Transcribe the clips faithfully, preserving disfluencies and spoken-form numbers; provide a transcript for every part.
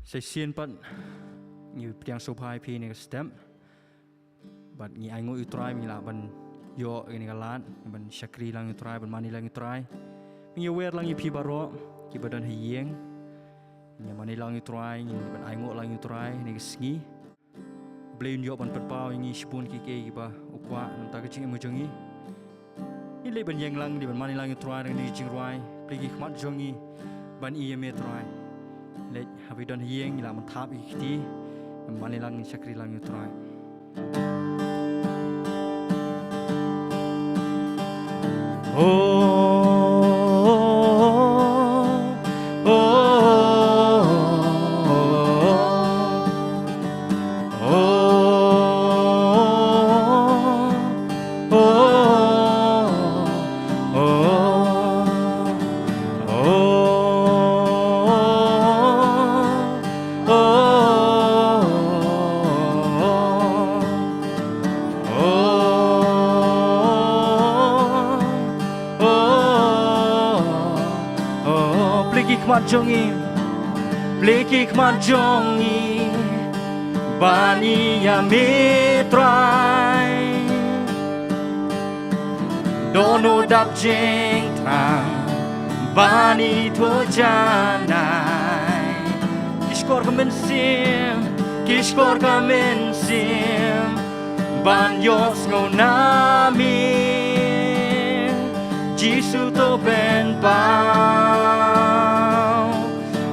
Shisien pat ngi pdiang sngewbha ïa phi ha kane ka step. Bad ngi ainguh ïa u Trai ba ngi lah ban ïoh ïa kane ka lad ban shakri lang ïa u Trai, ban mane lang ïa u Trai. Ngi wer lang ïa phi baroh kiba don ha ïing. Ngi mane lang ïa u Trai, ngi ban ainguh lang ïa u Trai ha kane ka sngi. Blei un ïoh ban pynpaw ïa ngi shibun kiei kiei kiba u kwah na ka bynta ka jingim ka jong ngi. Ngi leit ban ïeng lang, leit ban mane lang ïa u Trai da kane ka jingrwai, Plie ki khmat jong ngi ban ïa me Trai. Leit, haba don ha ïing, ngi lah ban thap ïa ki kti, mane lang, shakri lang ïa u Trai. Plie ki khmat jong ngi, plie ki khmat jong ngi ban ïa me Trai. Don u dap jingthrang ban ithuh janai. Ki shkor ka mynsiem, ki shkor ka mynsiem ban ïohsngew na me. Jisu to pynpaw,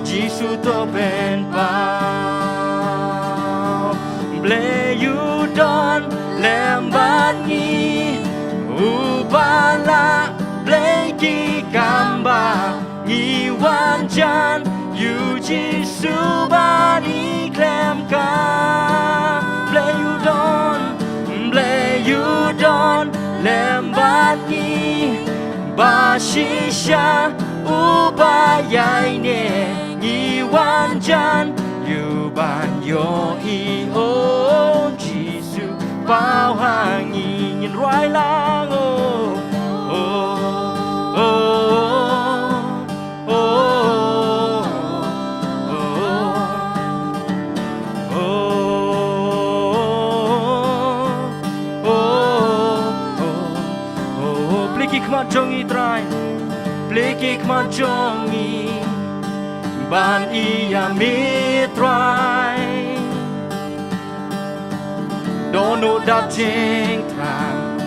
Jisu to pynpaw. Blei u don lem bad ngi, uba lah blei ki kam ba ngi wan jan ïa u Jisu ba ngi khlem ka. Blei u don, Blei u don lem bad ngi, ba shisha uba ïaineh ngi wan jan ïa u ban ïohi, o Jisu paw ha ngi. Ngin rwai lang, o, o, o, o, o, o. Plie ki khmat jong ngi Trai, plie ki khmat jong ngi ban ïa me Trai. Don u dap jingthrang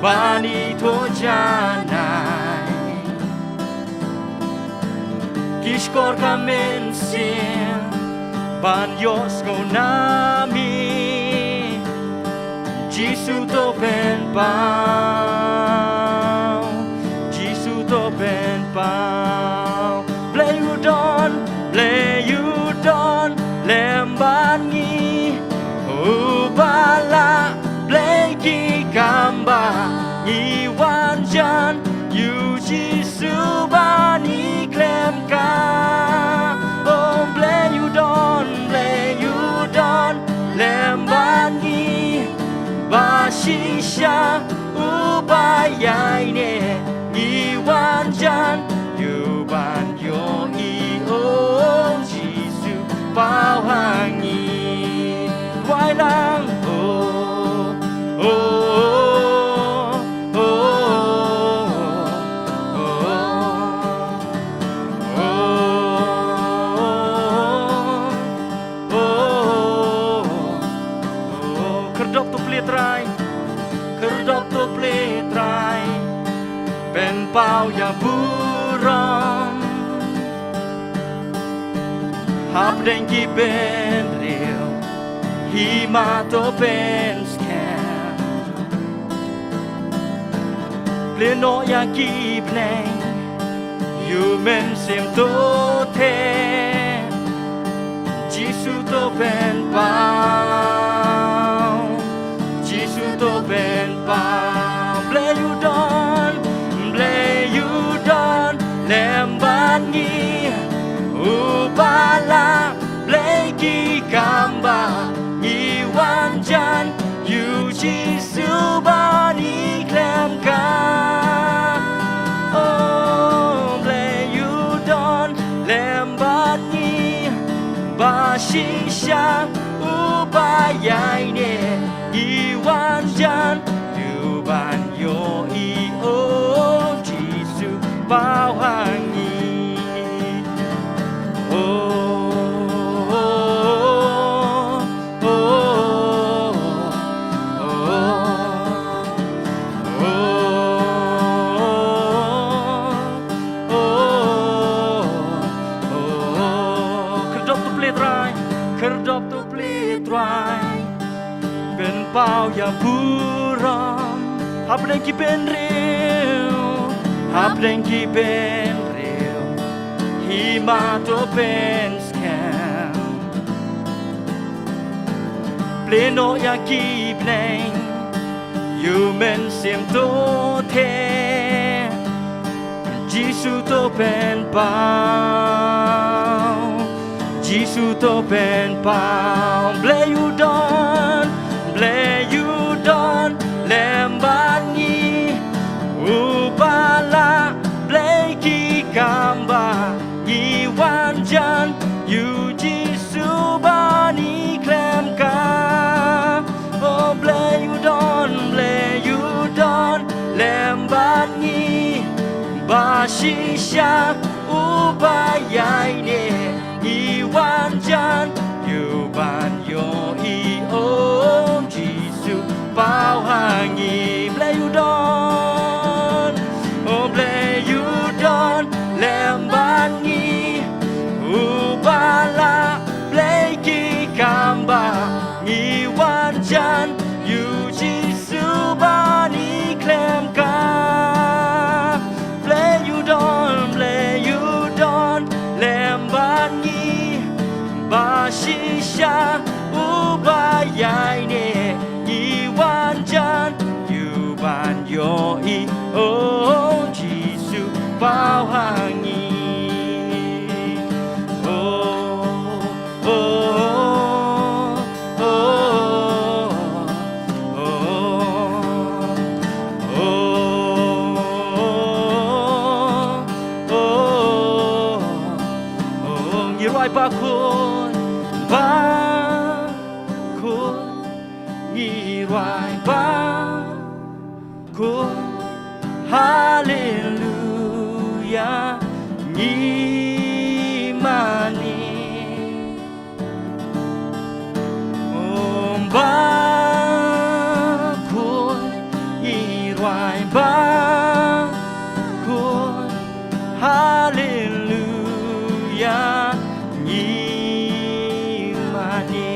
ban ithuh janai. Ki shkor ka mynsiem ban ïohsngew na me. Jisu to pynpaw, Jisu to pynpaw. Blei u don, Blei u don lem bad ngi, uba lah blei ki kam ba ngi wan jan ïa u Jisu ba ngi khlem ka. O Blei u don, Blei u don lem bad ngi, ba shisha uba ïaineh ngi wan jan ïa u ban ïohi, o Jisu paw ha ngi. Rwai lang, o, o, o, o, o. Khyrdop to plie Trai, khyrdop to plie Trai. Pynpaw ïa burom hapdeng ki bynriew, hima to pynskhem. Plie noh ïa ki bneng, ïa u mynsiem to theh. Jisu to pynpaw, Jisu to pynpaw. Blei u don, Blei u don lem bad ngi, uba lah blei ki kam ba ngi wan jan ïa u Jisu ba ngi khlem ka. O Blei u don lem bad ngi, ba Ïaineh ngi wan jan, ïa ban ïohi, o Jisu, paw ha ngi. O, o, o, o, o, o, o, o, o. Khyrdop to plie Trai, khyrdop to plie Trai. Pynpaw ïa burom hapdeng ki bynriew, hapdeng ki bynriew, hima to pynskhem. Plie noh ïa ki bneng, ïa u Mynsiem to theh. Jisu to pynpaw, Jisu to pynpaw. Blei u don, Blei u don lem bad ngi. Uba lah Blei ki kambah, ngi wan jan, ïa u Jisu ba ngi khlem ka. O Blei u don, Blei u don lem bad ngi. Ba shisha uba ïaineh, ngi wan jan, ïa ban ïohi, o Jisu, paw ha ngi. Blei u don, o Blei u don lem bad ngi. Uba lah Blei ki kambah, ngi wan jan, ïa u Jisu ba ngi khlem ka. Blei u don, Blei u don lem bad ngi. Ba shisha uba ïaineh, ngi wan jan, ïa ban ïohi, o Jisu, paw ha ngi. O, o, o, o, o, o, o, o, ngi rwai ba khuid, ba khuid, ngi rwai ba khuid, haleluya, ngi mane. Om ba khuid, ngi rwai ba khuid, haleluya, ngi mane.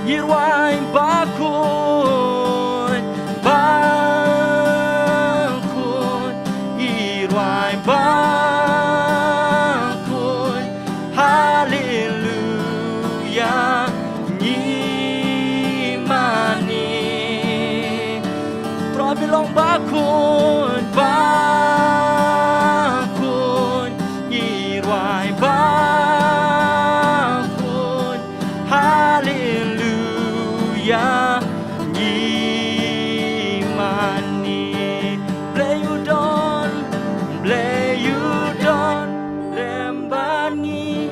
Ngi rwai ba khuid, ba khuid, ngi rwai ba khuid, haleluya, ngi mane. Trai, phi long ba khuid, ba khuid, ngi rwai ba khuid, haleluya, ngi mane. Blei u don, Blei u don lem bad ngi.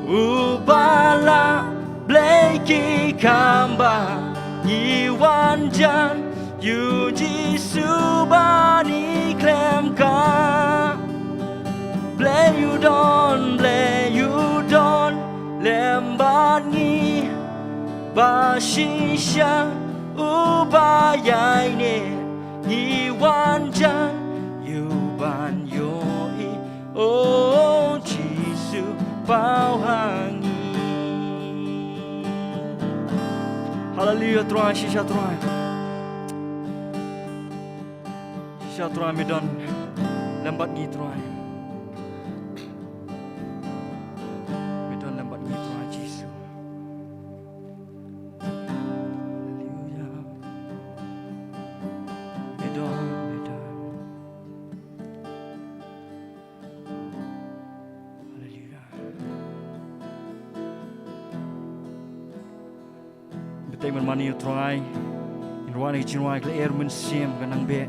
Uba lah Blei ki kambah, ngi wan jan, ïa u Jisu ba ngi khlem ka. Blei u don, Blei u don lem bad ngi. Ba shisha uba ïaineh, ngi wan jan, ïa ban ïohi, o Jisu, paw ha ngi. Haleluya, Trai, shisha Trai. Shisha Trai, me don lem bad ngi Trai. Me don lem bad ngi Trai Jisu. Haleluya. Me don, me don. Haleluya. Bteng ban mane ïa u Trai. Ngin rwai na ka jingrwai Ka lyer u mynsiem ka nang beh.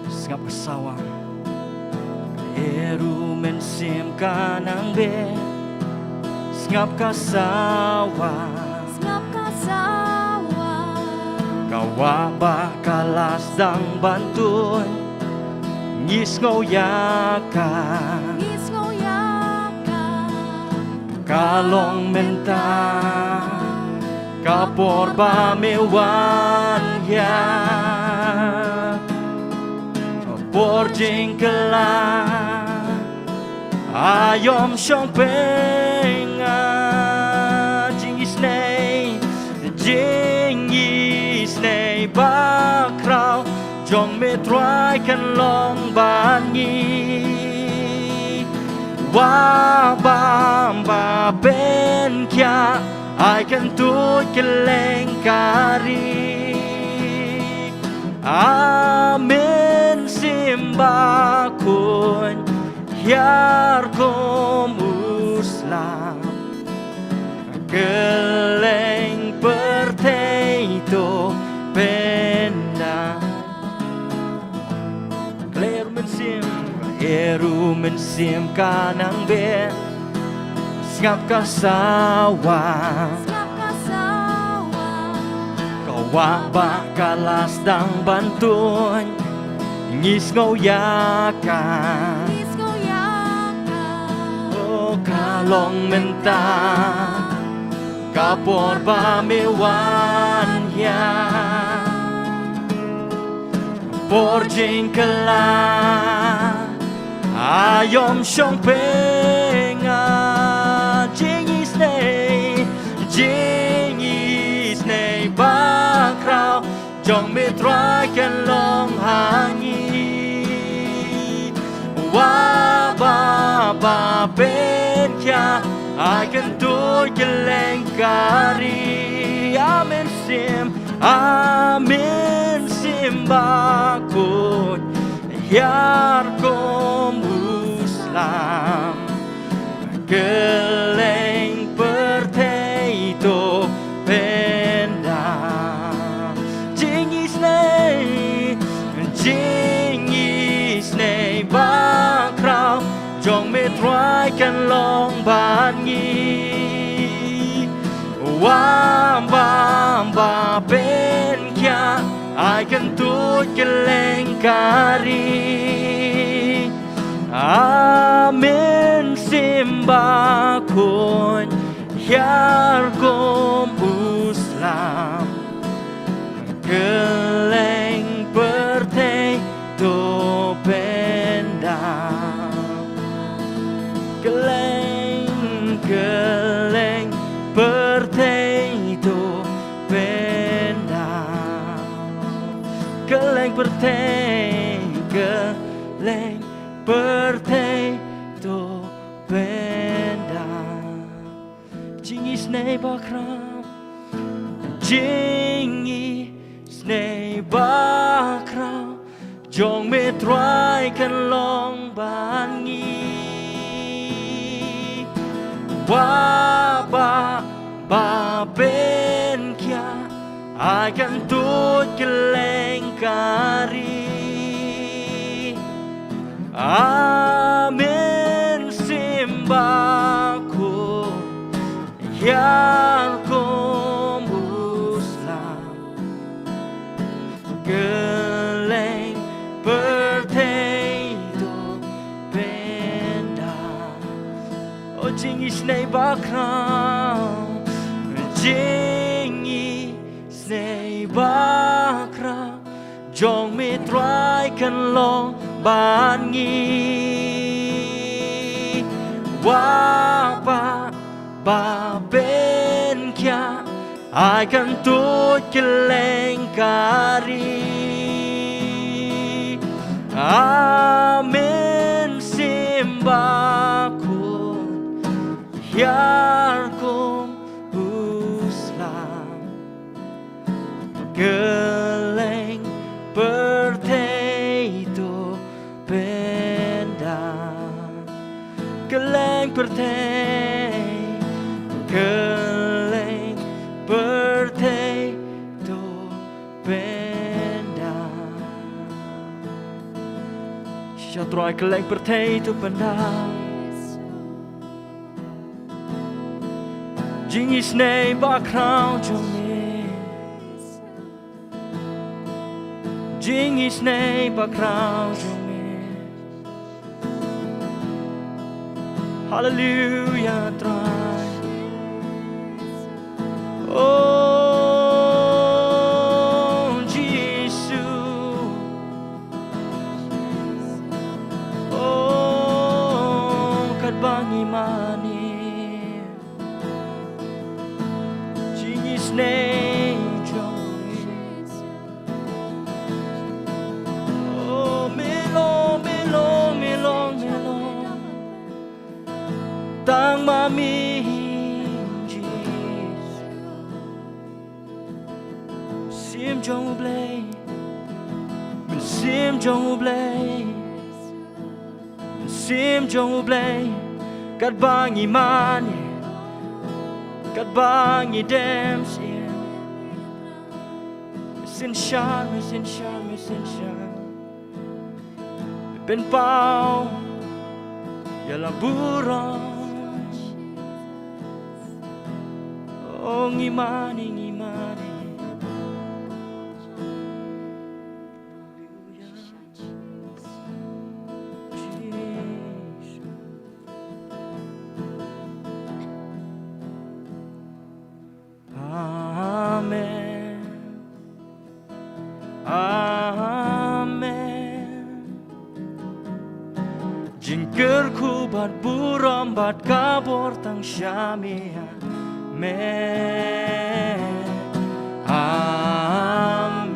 Sngap ka sawa. Ka lyer u mynsiem ka nang beh. Sngap ka sawa. Sngap ka Wah ba ka la sdang ban tuid, ngi sngew ïa ka. Ngi sngew ïa ka. Ka long mynta ka por ba me wan ïa. Por jingkylla, aïom shongpeng, ah, jingisynei, jingisynei bakhraw jong me Trai kan long bad ngi. Wah bam ba pynkhiah, ai kan tuid kylleng ka ri. Amen sim bakhuid, hiar kum u slap. Kylleng pyrthei to pyndap. Khlem mynsiem, eru mynsiem ka nang beh. Sngap ka sawa. Sngap ka sawa. Ka wah ba ka la sdang ban tuid, ngi sngew ïa ka. Ngi sngew ïa ka. Oh, ka long mynta ka por ba me wan ïa. Por jingkylla, aïom shongpeng, ah, jingisynei, jingisynei bakhraw jong me Trai kan long ha ngi. Wah ba ba pynkhiah, ai kan tuid kylleng ka ri. Amen sim, amen sim bakhuid, hiar kum u slap. Kylleng pyrthei to pyndap. Jingisynei, jingisynei bakhraw jong me Trai kan long bad ngi. Wah bam ba pynkhiah, ai kan tuid kylleng ka ri. Amen sim bakhuid, hiar kum u slap. Kylleng pyrthei to pyndap. Kylleng, kylleng pyrthei to pyndap. Kylleng pyrthei, kylleng pyrthei to pyndap. Jingisynei bakhraw, jingisynei bakhraw jong me Trai kan long bad ngi. Wah ba ba pynkhiah, ai kan tuid kylleng ka ri. Amen sim bakhuid, hiar kum u slap. Kylleng pyrthei to pyndap. O jingisynei bakhraw, jingisynei bakhraw jong me Trai kan long bad ngi. Wah ba ba pynkhiah, ai kan tuid kylleng ka ri. Amen sim bakhuid, hiar kum u slap. Kylleng pyrthei to pyndap. Kylleng pyrthei, kylleng pyrthei to pyndap. Shisha Trai, kylleng pyrthei to pyndap. Jingisynei bakhraw jong me. Jingisynei bakhraw jong me. Haleluya Trai. O Jisu. O katba ngi mane. Jingisynei jong me. O me long, me long, me long, me long. Tang ma me Jisu. Mynsiem jong U Blei. Mynsiem jong U Blei. Mynsiem jong U Blei, katba ngi mane, katba ngi dem sien. Mynsiem sha, mynsiem sha, mynsiem sha. Pynpaw ïa la burom. O ngi mane, ngi mane. Amen. Amen. Jingkyrkhu bad burom bad ka bor tang sha me. Amen. Amen.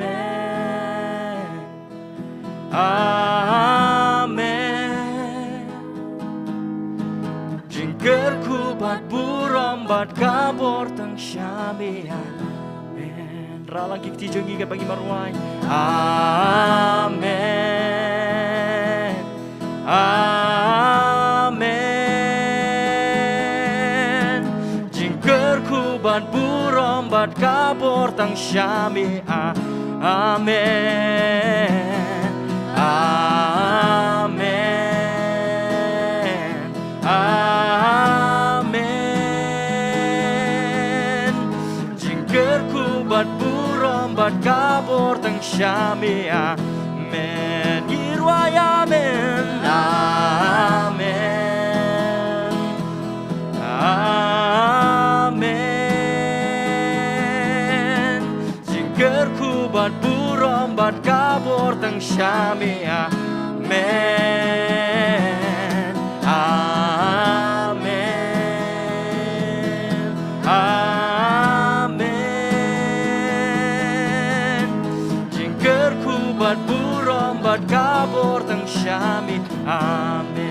Amen. Jingkyrkhu bad burom bad ka bor tang sha me. Amen. Rah lang ki kti jong ngi katba ngi marwai. Amen. Amen. Jingkyrkhu bad burom bad ka bor tang sha me. A-, amen. Amen. Amen. Jingkyrkhu bad burom bad ka bor tang sha me. Amen. Ngi rwai amen. Amen. Amen. Jingkyrkhu bad burom bad ka bor tang sha me. Amen. Amen. Amen. Jingkyrkhu bad burom bad ka bor tang sha me. Amen.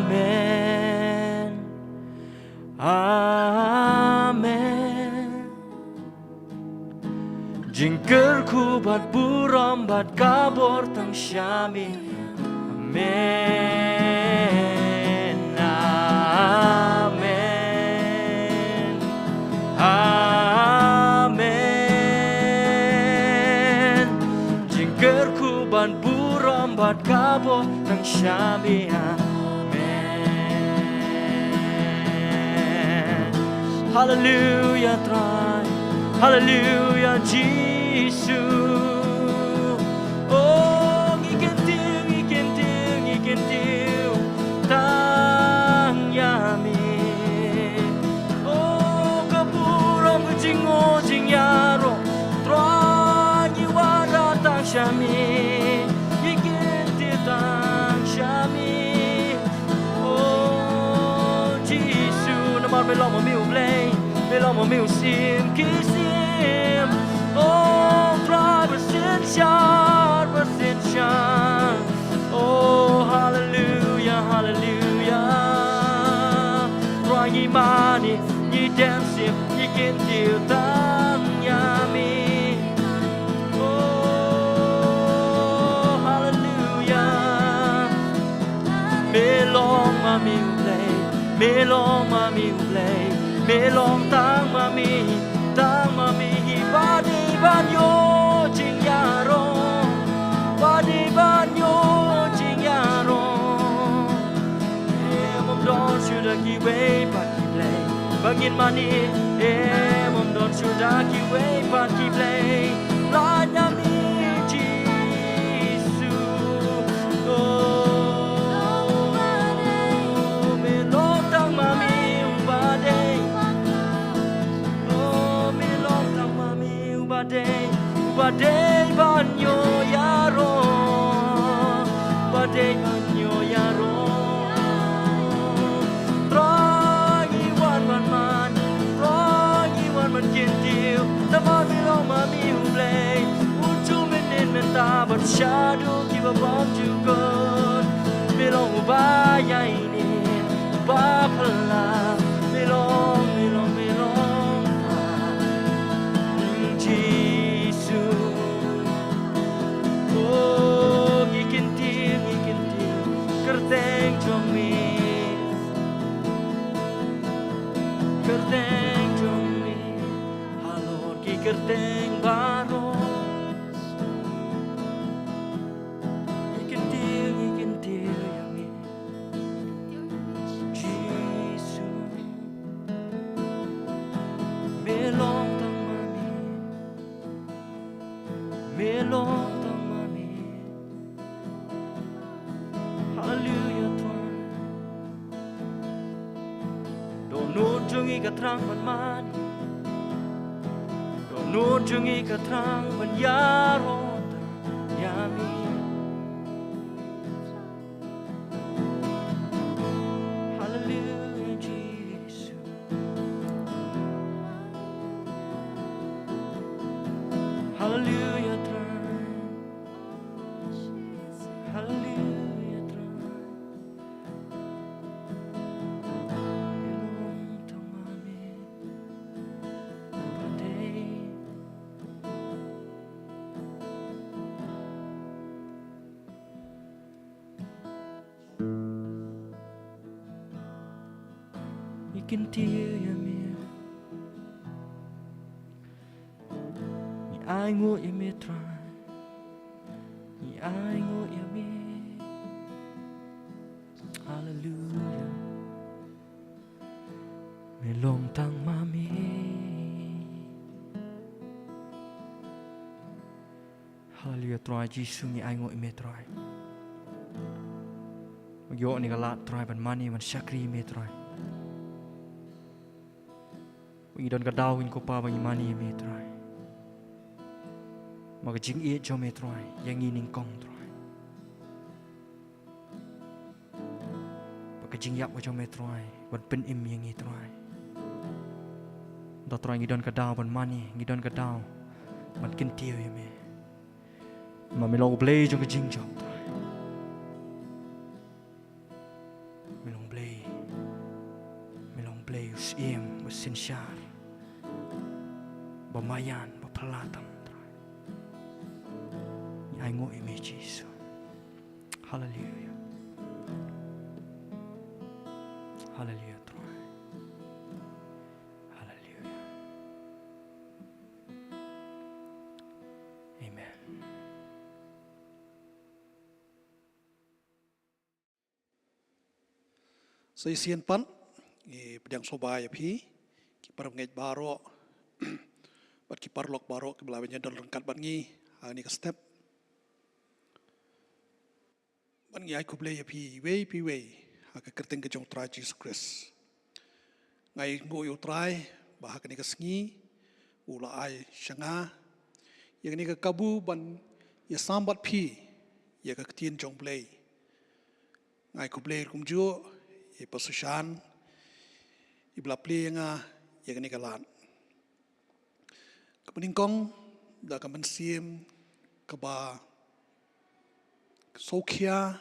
Amen. Amen. Jingkyrkhu bad burom bad ka bor tang sha me. Amen. Amen. Amen. Jingkyrkhu bad burom bad ka bor tang sha me. Amen. Haleluya Trai. Haleluya Jisu. O ngi kyntiew, ngi kyntiew, ngi kyntiew tang ïa me. O ka burom ka jingngeit jingïaroh Trai ngi wanrah tang sha me. Ngi kyntiew tang sha me. O Jisu, namar me long ma me U Blei, me long ma me U Syiem ki syiem. O Trai ba synshar, ba synshar. O haleluya, haleluya. Trai ngi mane, ngi dem siem, ngi kyntiew tang ïa me. O haleluya. Me long ma me U Blei, me long ma me U Blei, me long tang ma me, tang ma me hi ba dei ban ïoh jingïaroh, ba dei ban ïoh jingïaroh. Em ym don shuh da kiwei pat ki blei. Ba ngin mane, em, ym don shuh da kiwei pat ki blei, lait na me Jisu. Oh, me long tang ma me uba dei. Oh, me long tang ma me uba dei, uba dei ban ïoh ïaroh, uba dei ban ïoh ïaroh. Trai ngi wan ban man, Trai ngi wan ban kyntiew. Namar me long ma me u Blei, u ju mynnin mynta bad shaduh kiba bymjukut. Me long uba ïaineh, uba phylla, me long, me long, me long, Jisu. Oh, ngi kyntiew, ngi kyntiew kyrteng jong me, kyrteng jong me halor ki kyrteng baroh. Ngi kyntiew, ngi kyntiew ïa me, Jisu. Me long tang ma me, me long tang ma me. Haleluia, Trai. Dohnud jong ngi ka thrang ban mane, dohnud jong ngi ka thrang ban ïaroh tang ïa me. Haleluia, Jisu. Haleluia, Trai. Haleluia, Trai. Me long tang ma me uba dei. Ngi kyntiew ïa me, ngi ainguh ïa me, Trai. Ngi ainguh ïa me. Haleluia. Me long tang ma me. Haleluia, Trai Jisu, ngi ainguh ïa me, Trai. Ngi ïoh ïa kane ka lad, Trai, ban mane, ban shakri ïa me, Trai. Ngi don ka daw, ngi, ko Pa, ba ngi mane ïa me, Trai. Ma ka jingïeit jong me, Trai, ïa ngi nyngkong, Trai. Bad ka jingïap ka jong me, Trai, ban pynim ïa ngi, Trai. Te, Trai, ngi don ka daw ban mane, ngi don ka daw ban kyntiew ïa me. Namar me long U Blei jong ka jingjop, Trai. Me long U Blei, me long U Blei u syiem, u synshar, ba maïan, ba phylla tam, Trai. Ngi ainguh ïa me, Jisu. Haleluia. Haleluia, Trai. Haleluia. Amen. Sa shisien pat, ngi pdiang sngewbha ïa phi, ki para bangeit baroh, bad ki paralok baroh, kiba la wan ïadon ryngkat bad ngi ha kane ka step. Bad ngi ai khublei ïa phi iwei pa iwei ha ka kyrteng ka jong U Trai Jisu Khrist. Nga ainguh ïa U Trai ba ha kane ka sngi u la ai sha nga ïa kane ka kabu ban ïasam bad phi ïa ka ktien jong U Blei. Nga ai khublei ruh kumjuh ïa i Pastor Shan iba la plie ïa nga ïa kane ka lad. Kaba nyngkong, da ka mynsiem kaba sngewkhia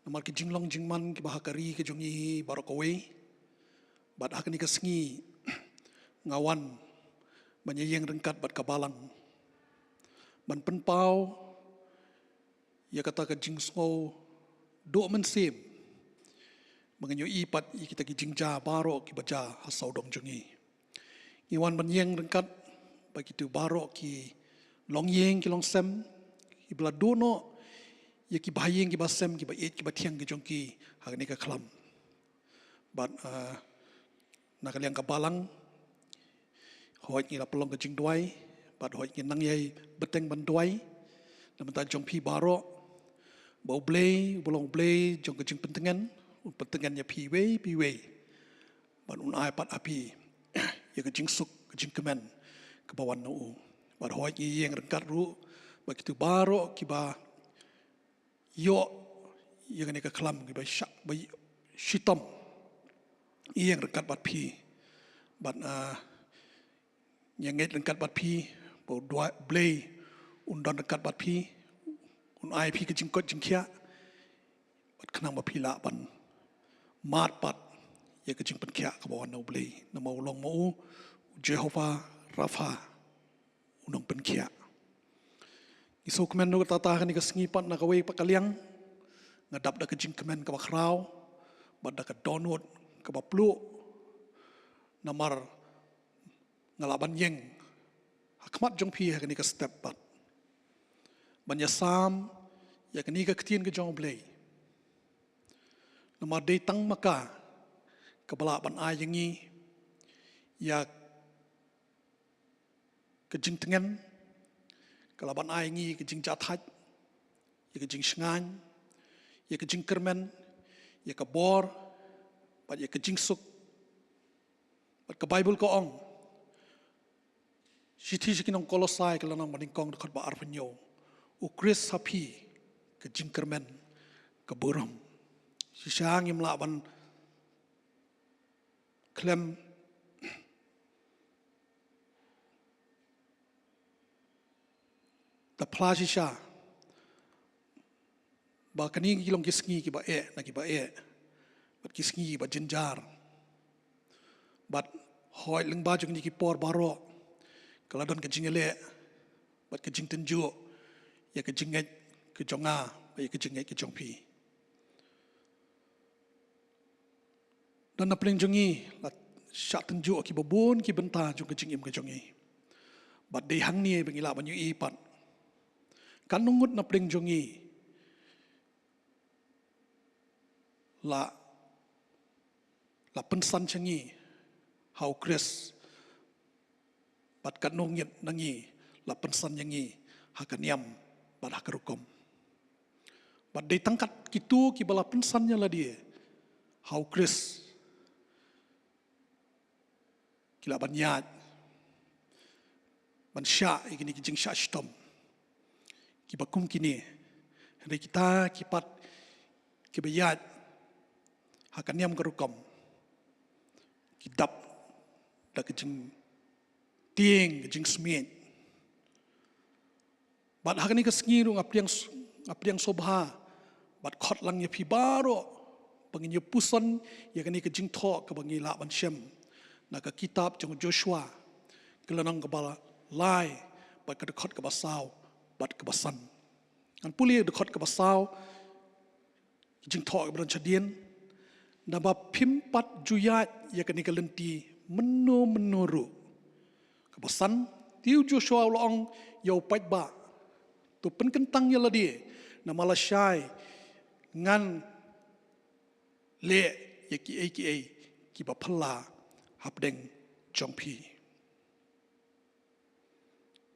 namar ki jinglong jingman kiba ha ka ri ka jong ngi baroh kawei. Bad ha kane ka sngi nga wan ban ïaïeng ryngkat bad ka balang ban pynpaw ïa kata ka jingsngew duh mynsiem ba ngan ïohi pat ïa kita ki jingjia baroh kiba jia ha sawdong jong ngi. Ngi wan ban ïeng ryngkat bad kito baroh ki longïing ki longsem, kiba la duh noh ïa ki bahaïing ki bahasem, kiba ïeit kiba thiang ki jong ki ha kane ka khlam. Bad, ah, Na ka liang ka balang, hooid ngi la pynlong ka jingduwai, bad hooid ngi nang ïai bteng ban duwai na ka bynta jong phi baroh, ba U Blei, U Blei, U Blei jong ka jingpyntngen, un pyntngen ïa phi iwei pa iwei, bad un ai pat ha phi ïa ka jingsuk, ka jingkmen kaba wan na u. Bad hooid ngi ïeng ryngkat ruh bad kito baroh kiba ïoh ïa kane ka khlam, kiba shah, ba shitom, ïeng ryngkat bad phi. Bad, ah, ngi ngeit ryngkat bad phi ba U Blei un don ryngkat bad phi, un ai phi ka jingkoit jingkhiah, bad khnang ba phi lah ban mad pat ïa ka jingpynkhiah kaba wan na U Blei, namar u long ma u, u Jehobah Rapha, u nongpynkhiah. Ngi sngewkmen ruh kata ha kane ka sngi pat na kawei pat ka liang, nga dap da ka jingkmen kaba khraw, bad da ka dohnud kaba pluh, namar nga lah ban ïeng ha khmat jong phi ha kane ka step pat ban ïasam ïa kane ka ktien ka jong U Blei. Namar dei tang ma ka kaba lah ban ai ïa ngi ïa ka jingtngen, ka lah ban ai ïa ngi ïa ka jingjahthait, ïa ka jingshngaiñ, ïa ka jingkyrmen, ïa ka bor, bad ïa ka jingsuk. Bad ka Baibl ka ong, shithi sha ki nong Kolosai ka lynnong banyngkong dkhot ba arphew hynñiew, U Khrist ha phi ka jingkyrmen ka burom. Shisha ngim lah ban khlem da phla shisha ba kane ki long ki sngi kiba eh na kiba eh, bad ki sngi kiba jynjar. Bad hooid lyngba jong kine ki por baroh ka la don ka jingïaleh bad ka jingtynjuh ïa ka jingngeit ka jong nga bad ïa ka jingngeit ka jong phi. Don na pdeng jong ngi la shah tynjuh kiba bun ki bynta jong ka jingim ka jong ngi. Bad dei hangne ba ngi lah ban ïohi pat katno ngut na pdeng jong ngi la, la pynsan sha ngi ha U Khrist, bad katno ngut na ngi la pynsan ïa ngi ha ka niam bad ha ka rukom. Bad dei tang kat kito kiba la pynsan ïa lade ha U Khrist ki lah ban ïaid ban shah ïa kine ki jingshah shitom kiba kum kine. Hynrei kita ki pat kiba ïaid ha ka niam ka rukom ki dap da ka jingtieng, ka jingsmiej. Bad ha kane ka sngi ruh nga pdiang s-, nga pdiang sngewbha bad khot lang ïa phi baroh ba ngin ïa puson ïa kane ka jingthoh kaba ngi lah ban shem na ka kitab jong Joshua ka lynnong kaba lai bad ka dkhot kaba saw bad kaba san. Ngan pule dkhot kaba saw, ka jingthoh kaba don shadien: Naba phim pat ju ïaid ïa kane ka lynti mynno mynno ruh. Kaba san: Te u Joshua u la ong ïa u paidbah, to pynkyntang ïa lade, namar lashai ngan leh ïa kiei kiei kiba phylla hapdeng jong phi.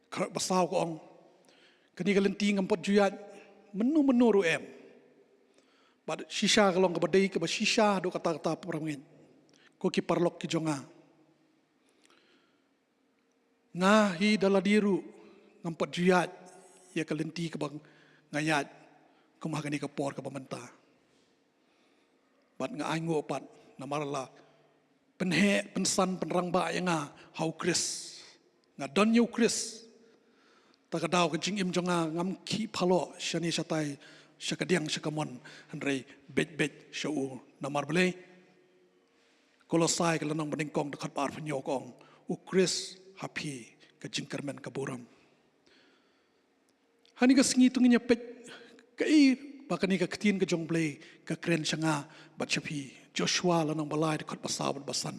Ka dkhot ba saw ka ong, kane ka lynti ngam pat ju ïaid mynno mynno ruh em. Bad shisha ka long kaba dei kaba shisha haduh katta katta, para bangeit, ko ki paralok ki jong nga. Nga hi da lade ruh ngam pat ju ïaid ïa ka lynti kaba nga ïaid kum ha kane ka por kaba mynta. Bad nga ainguh pat namar la pynheh, pynsan, pynrangbah ïa nga ha U Khrist. Nga don ïa U Khrist. Ta ka daw ka jingim jong nga ngam khih phaloh shane shatai, sha kadiang sha kamon, hynrei beit beit sha u. Namar balei? Kolosai ka lynnong banyngkong dkhot ba arphew hynñiew ka ong, U Khrist ha phi ka jingkyrmen ka burom. Hangne ka sngi to ngin ïa peit kaei ba kane ka ktien ka jong U Blei ka kren sha nga bad sha phi. Joshua lynnong ba lai dkhot ba saw bad ba san.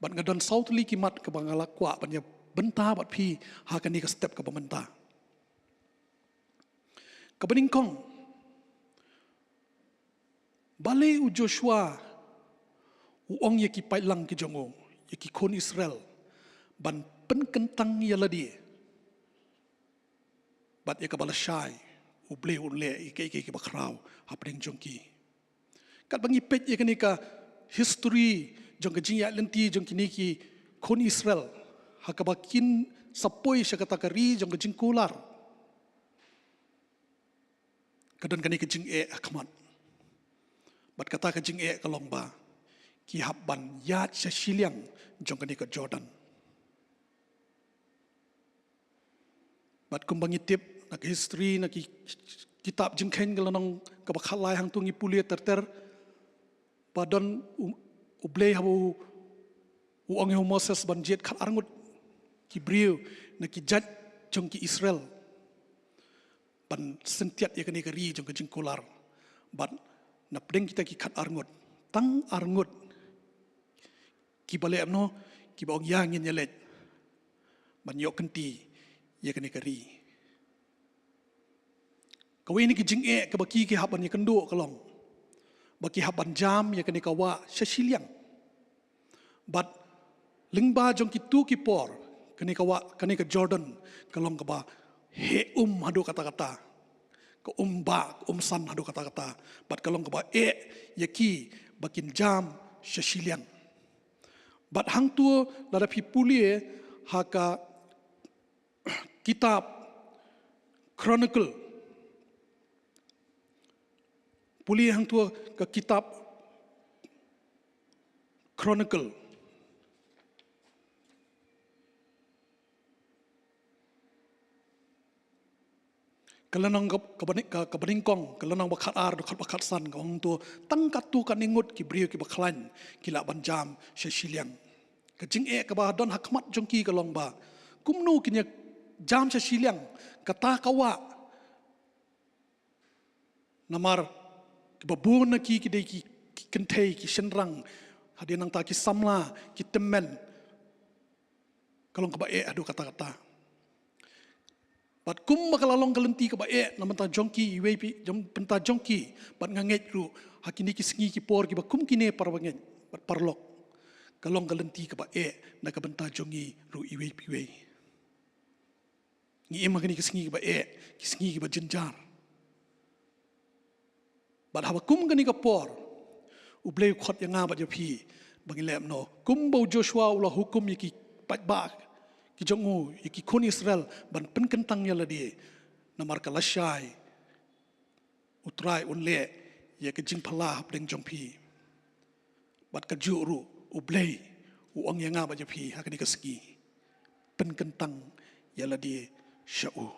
Bad nga don saw tylli ki mat kaba nga la kwah ban ïa bynta bad phi ha kane ka step kaba mynta. Kaba nyngkong, balei u Joshua U ong ïa ki paidlang ki jong u, ïa ki khun Israel, ban pynkyntang ïa lade bad ïa kaba lashai U Blei un leh ïa kiei kiei kiba khraw hapdeng jong ki. Katba ngi peit ïa kane ka history jong ka jingïaid lynti jong kine ki khun Israel, ha kaba kin sa poi sha kata ka ri jong ka jingkular, ka don kane ka jingeh ha khmat. Bad kata ka jingeh ka long ba ki hap ban ïaid sha shiliang jong kane ka Jordan. Bad kumba ngi tip na ka history, na ki kitab Jingkheiñ ka lynnong kaba khatlai, hangto ngi pule ter ter ba don U, U Blei haba u, u ong ïa u Moses ban jied khatar ngut ki briew na ki jait jong ki Israel ban syntiat ïa kane ka ri jong ka jingkular. Bad na pdeng kita ki khatar ngut, tang ar ngut kiba leh kumno? Kiba ong, ïa, ngin ïaleit ban ïoh kynti ïa kane ka ri. Kawei na ki jingeh kaba ki, ki hap ban ïakynduh ka long ba ki hap ban jam ïa kane ka wah sha shiliang. Bad lyngba jong kito ki por, kane ka wah, kane ka Jordan ka long kaba heh um haduh katta katta, ka um bah, ka um san haduh katta katta. Bad ka long kaba eh ïa ki ba kin jam sha shiliang. Bad hangto lada phi pule ha ka kitab Chronicle, pule hangto ka kitab Chronicle, ka lynnong ka, kaba nyng-, ka, kaba nyngkong, ka lynnong ba khatar, dkhot ba khatsan, ka ong to, tang katto katne ngut ki briew kiba khlaiñ ki lah ban jam sha shiliang. Ka jingeh kaba don ha khmat jong ki ka long ba kumno kin ïa jam sha shiliang kata ka wah. Namar kiba bun na ki, ki dei ki, ki kynthei, ki shynrang, hadien nangta ki samla, ki tymmen. Ka long kaba eh haduh katta katta. Bad kumba ka la long ka lynti kaba eh na bynta jong ki, iwei pa i, jong, bynta jong ki, bad nga ngeit ruh ha kine ki sngi ki por kiba kum kine, parabangeit bad paralok, ka long ka lynti kaba eh na ka bynta jong ngi ruh iwei pa iwei. Ngi im ha kine ki sngi kiba eh, ki sngi kiba jynjar. Bad haba kum kane ka por, U Blei u khot ïa nga bad ïa phi ba ngin leh kumno? Kumba u Joshua u la hukum ïa ki paidbah ki jong u, ïa ki khun Israel, ban pynkyntang ïa lade, namar ka lashai U Trai un leh ïa ka jingphylla hapdeng jong phi. Bad kajuh ruh U Blei u ong ïa nga bad ïa phi ha kane ka sngi, pynkyntang ïa lade sha u.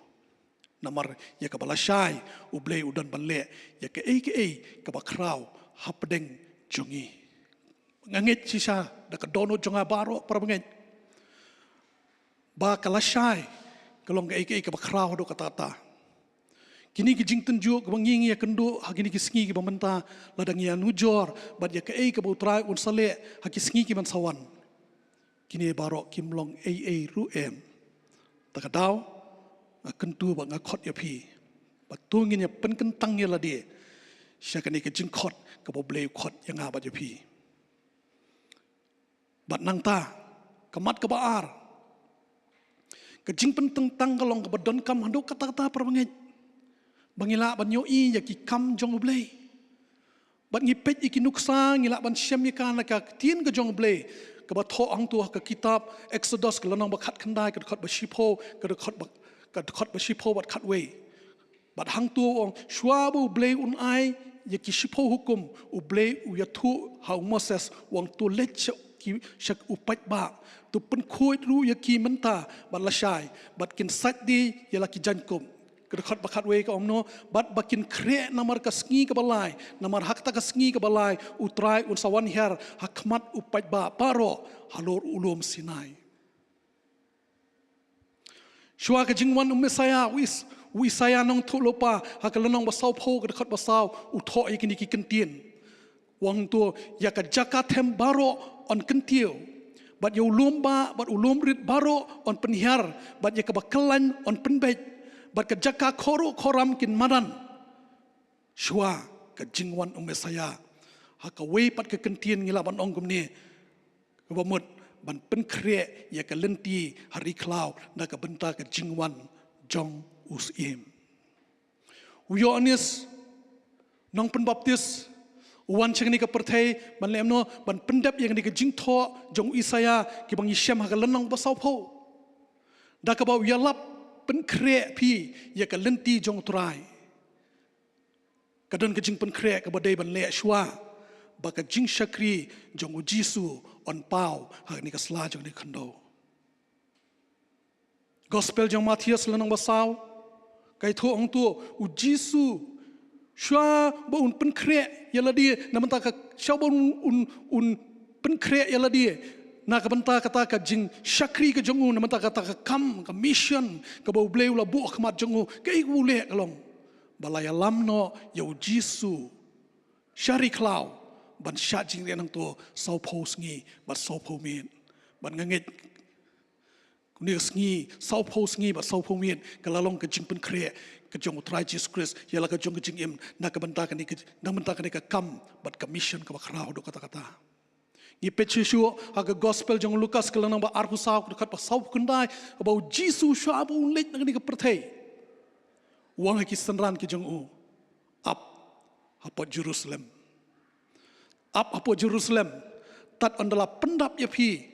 Namar ïa kaba lashai U Blei u don ban leh ïa kaei kaei kaba khraw hapdeng jong ngi. Nga ngeit shisha da ka dohnud jong nga baroh, parabangeit, ba ka lashai ka long kaei kaei kaba khraw haduh katta katta. Kine ki jingtynjuh kiba ngi, ngi ïakynduh ha kine ki sngi kiba mynta, lada ngi ïanujor bad ïa kaei kaba U Trai un sa leh ha ki sngi kiban sa wan, kine baroh kim long ei ei ruh em. Ta ka daw nga kyntu bad nga khot ïa phi ba to ngin ïa pynkyntang ïa lade sha kane ka jingkhot kaba U Blei u khot ïa nga bad ïa phi. Bad nangta, ka mat kaba ar, ka jingpynkyntang ka long kaba donkam haduh katta katta, parabangeit, ba ngi lah ban ïohi ïa ki kam jong U Blei. Bad ngi peit ïa ki nuksa, ngi lah ban shem ïa ka na ka Ktien ka jong U Blei, kaba thoh hangto ha ka kitab Exodus, ka lynnong ba khatkhyndai, ka dkhot ba shiphew, ka dkhot ba, ka dkhot ba shiphew bad khatwei. Bad hangto u ong, shuwa ba U Blei un ai ïa ki shiphew hukum, U Blei u ïathuh ha u Moses, u ong, to leit sha ki, sha u paidbah, to pynkhuid ruh ïa ki mynta bad lashai, bad kin sait die ïa la ki jaiñkup. Ka dkhot ba khatwei ka ong kumno? Bad ba kin khreh namar ka sngi kaba lai, namar ha kata ka sngi kaba lai U Trai un sa wan hiar ha khmat u paidbah baroh halor u lum Sinai. Shuwa ka jingwan u Messaïah, u Is-, u Isaïah nongthoh lypa, ha ka lynnong ba sawphew, ka dkhot ba saw, u thoh ïa kine ki kyntien. U ong to, ïa ka jaka them baroh yn kyntiew, bad ïa u lum bah bad u lum rit baroh yn pynhiar, bad ïa kaba kyllaiñ yn pynbeit, bad ka jaka khoro khoram kin madan. Shuwa ka jingwan u Messaïah, Ha kawei pat ka kyntien ngi lah ban ong kumne, kaba mut ban pynkhreh ïa ka lynti ha ri khlaw na ka bynta ka jingwan jong u Syiem. U Ïoannis Nongpynbaptis u wan sha kane ka pyrthei ban leh kumno? Ban pyndep ïa kane ka jingthoh jong u Isaïah kiba ngi shem ha ka lynnong ba sawphew. Da kaba u ïalap, pynkhreh phi ïa ka lynti jong u Trai. Ka don ka jingpynkhreh kaba dei ban leh shuwa ba ka jingshakri jong u Jisu yn paw ha kane ka sla jong kane ka khyndew. Gospel jong u Mathaios lynnong ba saw ka ïathuh hangto, u Jisu shuwa ba un pynkhreh ïa lade na bynta ka, shuwa ba un, un, un pynkhreh ïa lade na ka bynta kata ka jingshakri ka jong u, na bynta kata ka kam, ka mission kaba U Blei u la buh ha khmat jong u, kaei kaba u leh ka long ba la ïalam noh ïa u Jisu sha ri khlaw ban shah jingriat hangto sawphew sngi bad sawphew miet. Bad nga ngeit kane ka sngi, sawphew sngi bad sawphew miet, ka la long ka jingpynkhreh ka jong u Trai Jisu Khrist ïa la ka jong ka jingim na ka bynta kane ka, na bynta kane ka kam bad ka mission kaba khraw haduh katta katta. Ngi peit shuh shuh ha ka Gospel jong u Lukas ka lynnong ba arphew saw, ka dkhot ba sawphew khyndai, ba u Jisu shuwa ba un leit na kane ka pyrthei u ong ha ki synran ki jong u, ap hapoh Jerusalem. Ap hapoh Jerusalem, tad ynda la pyndap ïa phi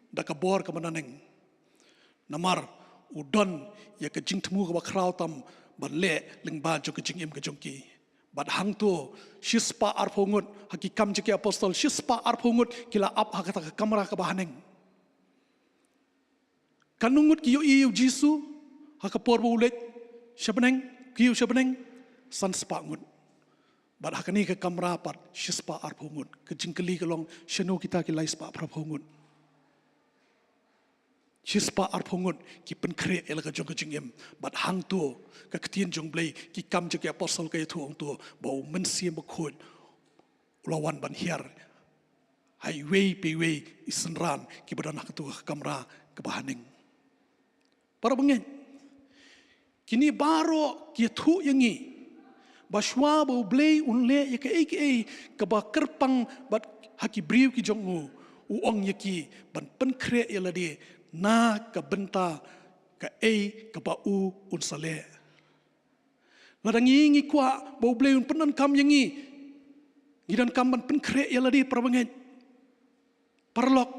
da ka bor kaba naneng. Namar u don ïa ka jingthmu kaba khraw tam ban leh lyngba jong ka jingim ka jong ki. Bad hangto shispah arphew ngut ha Ki Kam jong ki Apostol, shispah arphew ngut ki la ap ha kata ka kamra kaba haneng. Katno ngut ki ïohi ïa u Jisu ha ka por ba u leit sha bneng, ki ïohi sha bneng? San spah ngut. Bad ha kane ka kamra pat shispah arphew ngut. Ka jingkylli ka long, shano kita ki lai spah arphew ngut? Shispah arphew ngut ki pynkhreh ïa la ka jong ka jingim. Bad hangto ka ktien jong U Blei, Ki Kam jong ki Apostol ka ïathuh hangto ba u Mynsiem Bakhuid u la wan ban hiar ha iwei pa iwei i synran kiba don ha kato ka kamra kaba haneng. Para bangeit, kine baroh ki ïathuh ïa ngi ba shuwa ba U Blei un leh ïa kaei kaei kaba kyrpang bad ha ki briew ki jong u, u ong ïa ki ban pynkhreh ïa lade na ka bynta kaei kaba u un sa leh. Lada ngi, ngi kwah ba U Blei un pyndonkam ïa ngi, ngi donkam ban pynkhreh ïa lade, para bangeit, paralok,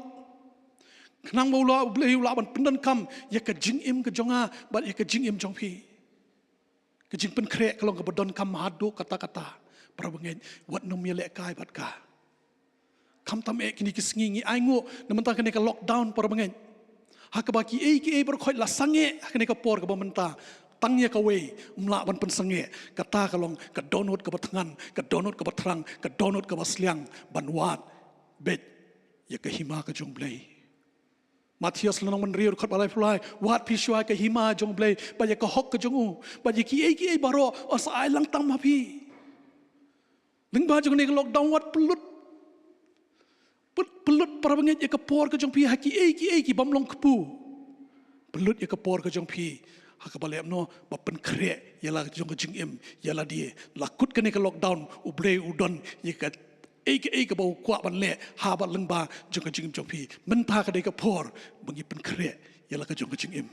khnang ba U Blei u lah ban pyndonkam ïa ka jingim ka jong nga bad ïa ka jingim jong phi. Ka jingpynkhreh ka long kaba donkam haduh katta katta, para bangeit, wat nym ïalehkai bad ka. Khamtam eh kine ki sngi ngi ainguh na bynta kane ka lockdown, para bangeit, ha kaba kiei kiei baroh khoit la sangeh ha kane ka por kaba mynta. Tang ïa kawei ym lah ban pynsangeh, kata ka long ka dohnud kaba thngan, ka dohnud kaba thrang, ka dohnud kaba sliang ban wad beit ïa ka hima ka jong U Blei. Mathaios lynnong ba hynriew dkhot ba laiphew lai, wad phi shuwa ïa ka hima jong U Blei bad ïa ka hok ka jong u, bad ïa kiei kiei baroh yn sa ai lang tam ha phi. Lyngba jong kane ka lockdown wat pynlut, pyn-, pynlut, para bangeit, ïa ka por ka jong phi ha kiei kiei ki bym long kpu. Pynlut ïa ka por ka jong phi ha kaba leh kumno? Ba pynkhreh ïa la jong ka jingim ïa lade. La kut kane ka lockdown, U Blei u don ïa kaei kaei kaba u kwah ban leh ha bad lyngba jong ka jingim jong phi. Mynta ka dei ka por ba ngi pynkhreh ïa la ka jong ka jingim.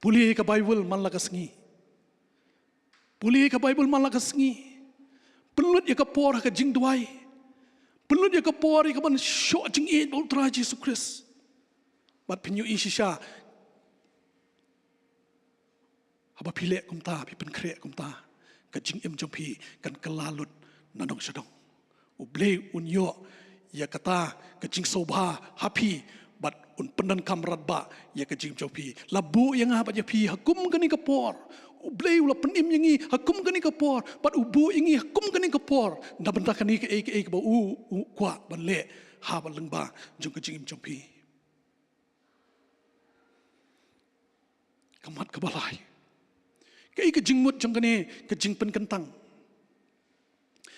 Pule ka Baibl man la ka sngi. Pule ka Baibl man la ka sngi. Pynlut ïa ka por ha ka jingduwai. Pynlut ïa ka por ïa ka ban shoh jingïeit bad U Trai Jisu Khrist. Bad phin ïohi shisha, haba phi leh kumta, phi pynkhreh kumta, ka jingim jong phi kan kylla lut na dong sha dong. U Blei un ïoh ïa kata ka jingsngewbha ha phi bad un pyndonkam radbah ïa ka jingim jong phi. La buh ïa nga bad ïa phi ha kum kane ka por. U Blei u la pynim ïa ngi ha kum kane ka por bad u buh ïa ngi ha kum kane ka por na bynta kane kaei kaei kaba u, u kwah ban leh ha bad lyngba jong ka jingim jong phi. Ka mat kaba lai. Kaei ka jingmut jong kane ka jingpynkyntang?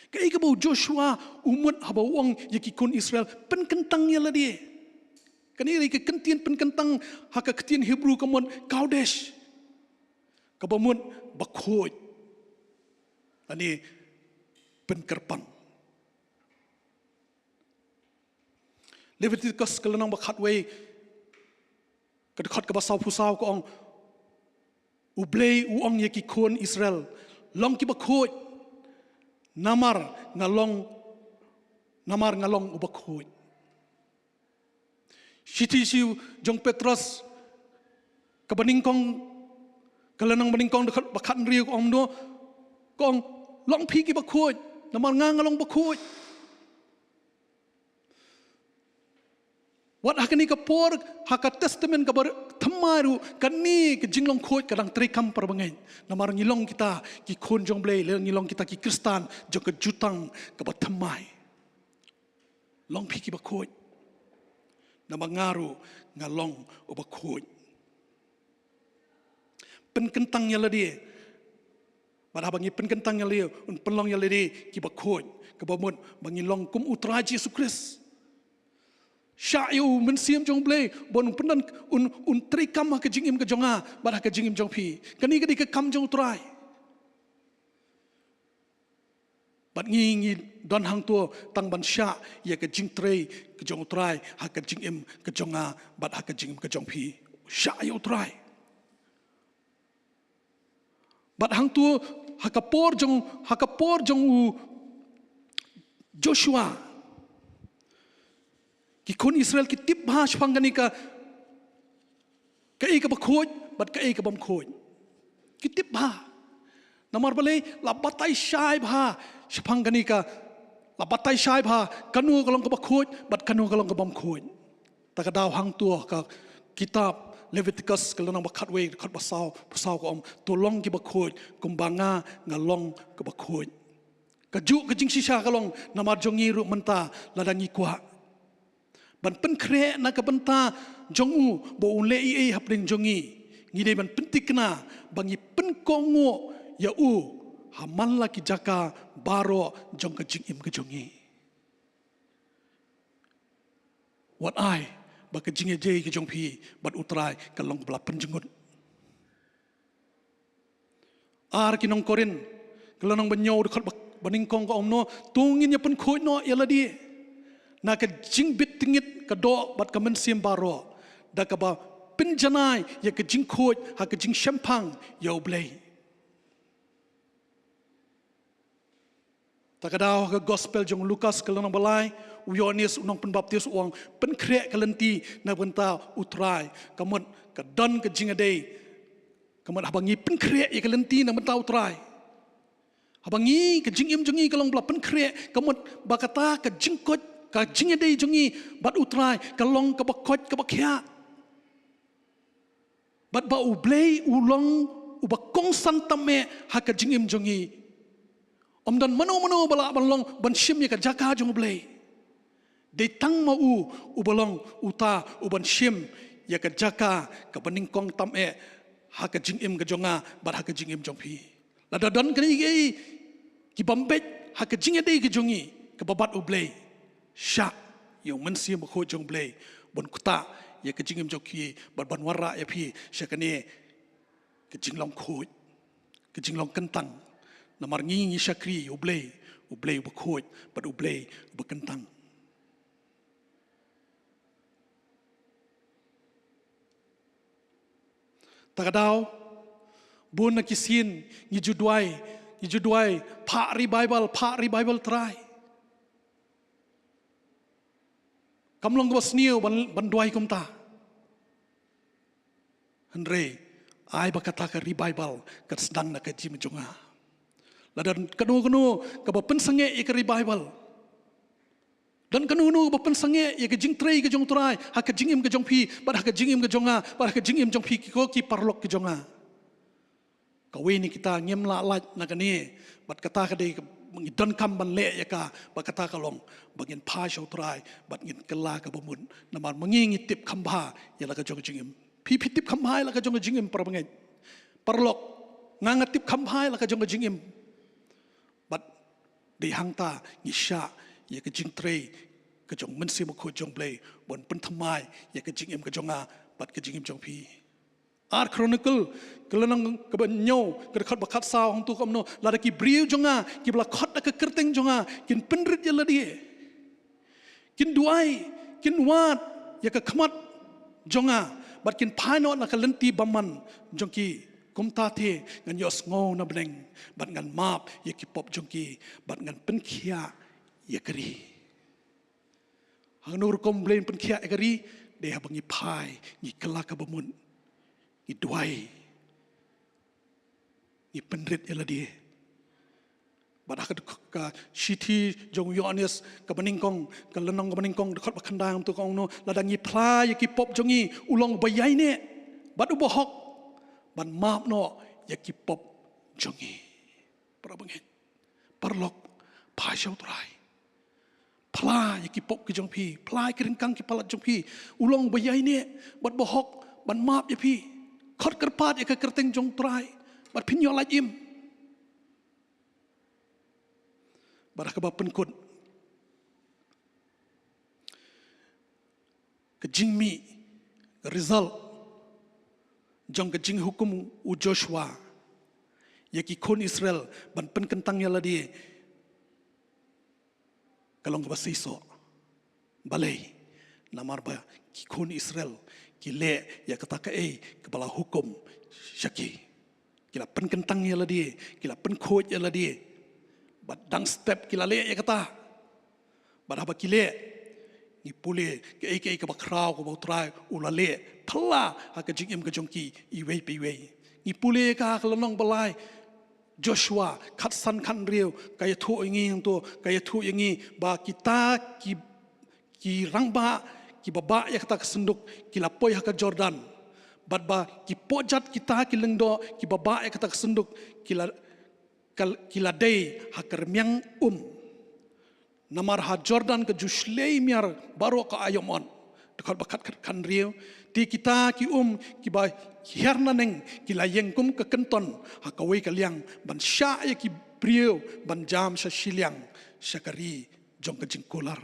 Kaei kaba u Joshua u mut haba u ong ïa ki khun Israel, pynkyntang ïa lade? Kane ka dei ka kyntien pynkyntang ha ka ktien Hebru ka mut Kodesh, kaba mut bakhuid. Lane pynkyrpang. Leviticus ka lynnong ba khatwei, ka dkhot kaba sawphew saw ka ong, U Blei u ong ïa ki khun Israel, long kiba khuid, namar nga long, namar nga long uba khuid. Shithi shu jong Petros, kaba nyngkong, ka lynnong ba nyngkong, dkhot ba khathynriew ka ong kumno, ka ong, long phi kiba khuid, namar nga nga long ba khuid. Wat ha kane ka por, ha ka Testament kaba thymmai ruh, kane ka jinglong khuid ka dang treikam para bangeit. Namar ngi long kita ki khun jong Blei, lane ngi long kita ki Khristan jong ka Jutang kaba thymmai. Long phi kiba khuid, namar nga ruh nga long uba khuid. Pynkyntang ïa lade. Bad haba ngi pynkyntang ïa lade, un pynlong ïa lade kiba khuid, kaba mut ba ngi long kum U Trai Jisu Khrist. Shah ïa U Mynsiem jong U Blei, ba un pyndon, un, un treikam ha ka jingim ka jong nga bad ha ka jingim jong phi. Kane ka dei ka kam jong U Trai. Bad ngi, ngi don hangto tang ban shah ïa ka jingtrei ka jong U Trai ha ka jingim ka jong nga bad ha ka jingim ka jong phi. Shah ïa U Trai. Bad hangto, ha ka por jong, ha ka por jong u Joshua, ki khun Israel ki tip bha shaphang kane ka, kaei kaba khuid bad kaei kabym khuid. Ki tip bha. Namar balei? La batai shai bha shaphang kane ka, la batai shai bha kano ka long kaba khuid bad kano ka long kabym khuid. Ta ka daw hangto ka kitab Leviticus ka lynnong ba khatwei, dkhot ba saw, ba saw ka ong, to long kiba khuid kumba nga nga long kaba khuid. Kajuh ka jingshisha ka long namar jong ngi ruh mynta, lada ngi kwah ban pynkhreh na ka bynta jong U ba Un leh ei ei hapdeng jong ngi, ngi dei ban pynthikna ba ngi pynkohnguh ïa U ha man la ki jaka baroh jong ka jingim ka jong ngi. Wat ai ba ka jingïadei ka jong phi bad U Trai ka long kaba la pynjyngut. Ar ki nong Korinth, ka lynnong ba hynñiew, dkhot ba, ba nyngkong ka ong kumno, to ngin ïa pynkhuid noh ïa lade na ka jingbit tyngit ka doh bad ka mynsiem baroh, da kaba pynjanai ïa ka jingkhuid ha ka jingshemphang ïa U Blei. Ta ka daw ha ka gospel jong u Lukas ka lynnong ba lai, u Ïoannis u nongpynbaptis u ong, pynkhreh ka lynti na ka bynta U Trai, ka mut ka don ka jingïadei, ka mut haba ngi pynkhreh ïa ka lynti na ka bynta U Trai, haba ngi, ka jingim jong ngi ka long ba la pynkhreh, ka mut ba kata ka jingkoit, ka jingïadei jong ngi bad U Trai ka long kaba koit kaba khiah. Bad ba U Blei u long uba kongsan tam eh ha ka jingim jong ngi. Ym don mano mano ba lah ban long ban shim ïa ka jaka jong U Blei. Dei tang ma U uba long uta uban shim ïa ka jaka kaba nyngkong tam eh ha ka jingim ka jong nga bad ha ka jingim jong phi. Lada don kiei kiei kibym beit ha ka jingïadei ka jong ngi kaba bad U Blei, shah ïa U Mynsiem Bakhuid jong U Blei ban ktah ïa ka jingim jong phi bad ban wanrah ïa phi sha kane ka jinglong khuid, ka jinglong kyntang. Namar ngi ngi shakri ïa U Blei, U Blei uba khuid bad U Blei uba kyntang. Ta ka daw, bun na ki sien ngi ju duwai, ngi ju duwai, phah revival, phah revival Trai. Kam long kaba sniew ban, ban duwai kumta. Hynrei ai ba kata ka revival kan sdang na ka jingim jong nga. Lada kano kano kaba pynsangeh ïa ka revival, don kano kano kaba pynsangeh ïa ka jingtrei ka jong U Trai ha ka jingim ka jong phi bad ha ka jingim ka jong nga bad ha ka jingim jong phi, ki ko ki paralok ki jong nga. Kawei na kita ngim lah lait na kane, bad kata ka dei ka ngi donkam ban leh ïa ka, bad kata ka long ba ngin phai sha U Trai bad ngin kylla kaba mut. Namar ma ngi ngi tip kham bha ïa la ka jong ka jingim. Phi phi tip kham bha ïa la ka jong ka jingim, para bangeit, paralok. Nga nga tip kham bha ïa la ka jong ka jingim. Bad dei hangta ngi shah ïa ka jingtrei ka jong U Mynsiem Bakhuid jong U Blei ban pynthymmai ïa ka jingim ka jong nga bad ka jingim jong phi. Ar Chronicle ka lynnong kaba hynñiew, ka dkhot ba khatsaw, hangto kumno, lada ki briew jong nga kiba la khot da ka kyrteng jong nga kin pynrit ïa lade, kin duwai, Kin wad ïa ka khmat jong nga bad kin phai noh na ka lynti bymman jong ki. Kumta te ngan ïohsngew na bneng bad ngan map ïa ki pop jong ki bad ngan pynkhiah ïa ka ri. Hangno rukom Blei un pynkhiah ïa ka ri? Dei haba ngi phai, ngi kylla ka bamut, ngi duwai, ngi pynrit ïa lade. Bad ha ka, ka shithi jong u Ïoannis kaba nyngkong, ka lynnong kaba nyngkong, dkhot ba khyndai, ong to, ka ong kumno: Lada ngi phla ïa ki pop jong ngi, u long uba ïaineh bad uba hok ban map noh ïa ki pop jong ngi. Para bangeit, paralok, phai sha u Trai. Phla ïa ki pop ki jong phi, phla ïa ki ryngkang ki palat jong phi. U long uba ïaineh bad uba hok ban map ïa phi. Khot kyrpad ïa ka kyrteng jong u Trai bad phin ïoh lait im. Bad ha kaba pynkut, ka jingmih, ka result jong ka jinghukum u Joshua ïa ki khun Israel ban pynkyntang ïa lade, ka long kaba seisoh. Balei? Namar ba ki khun Israel ki leh ïa kata kaei kaba la hukum sha ki. Ki la pynkyntang ïa lade, ki la pynkhuid ïa lade. Bad dang step ki la leh ïa kata. Bad haba ki leh, ngi pule kaei kaei kaba khraw kaba u Trai u la leh phylla ha ka jingim ka jong ki iwei pa iwei. Ngi pule ka, ka lynnong ba lai Joshua khatsan khathynriew, ka ïathuh ïa ngi hangto, ka ïathuh ïa ngi ba kita ki, ki rangbah kiba bah ïa kata ka synduk ki la poi ha ka Jordan. Bad ba ki pojat kita ki lyngdoh kiba bah ïa kata ka synduk ki la, ka, ki la dei ha ka rmiang um. Namar ha Jordan ka ju shlei miar baroh ka aïom ot. Dkhot ba khat, khat, khathynriew. Te kita ki um kiba hiar naneng ki la ïeng kum ka kynton ha kawei ka liang ban shah ïa ki briew ban jam sha shiliang sha ka ri jong ka jingkular.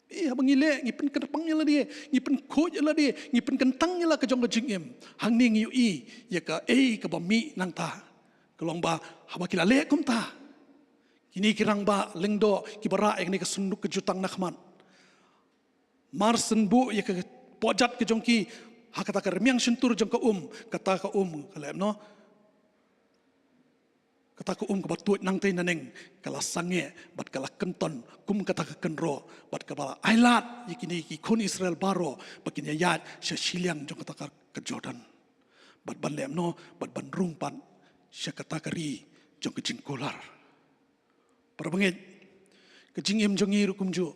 Eh, haba ngi leh, ngi pynkyrpang ïa lade, ngi pynkhuid ïa lade, ngi pynkyntang ïa la ka jong ka jingim, hangne ngi ïohi ïa kaei kaba mih nangta. Ka long ba haba ki la leh kumta, kine ki rangbah lyngdoh kiba rah ïa kane ka synduk ka jutang na khmat, mar shen buh ïa ka pojat ka jong ki ha kata ka rmiang shyntur jong ka um, kata ka um ka leh kumno? Kata ka um kaba tuid nangtei naneng ka la sangeh bad ka la kynton kum kata ka kynroh, bad kaba la ailad ïa kine ki khun Israel baroh ba kin ïaid sha shiliang jong kata ka, ka Jordan. Bad ban leh kumno? Bad ban rung pat sha kata ka ri jong ka jingkular. Para bangeit, ka jingim jong ngi ruh kumjuh.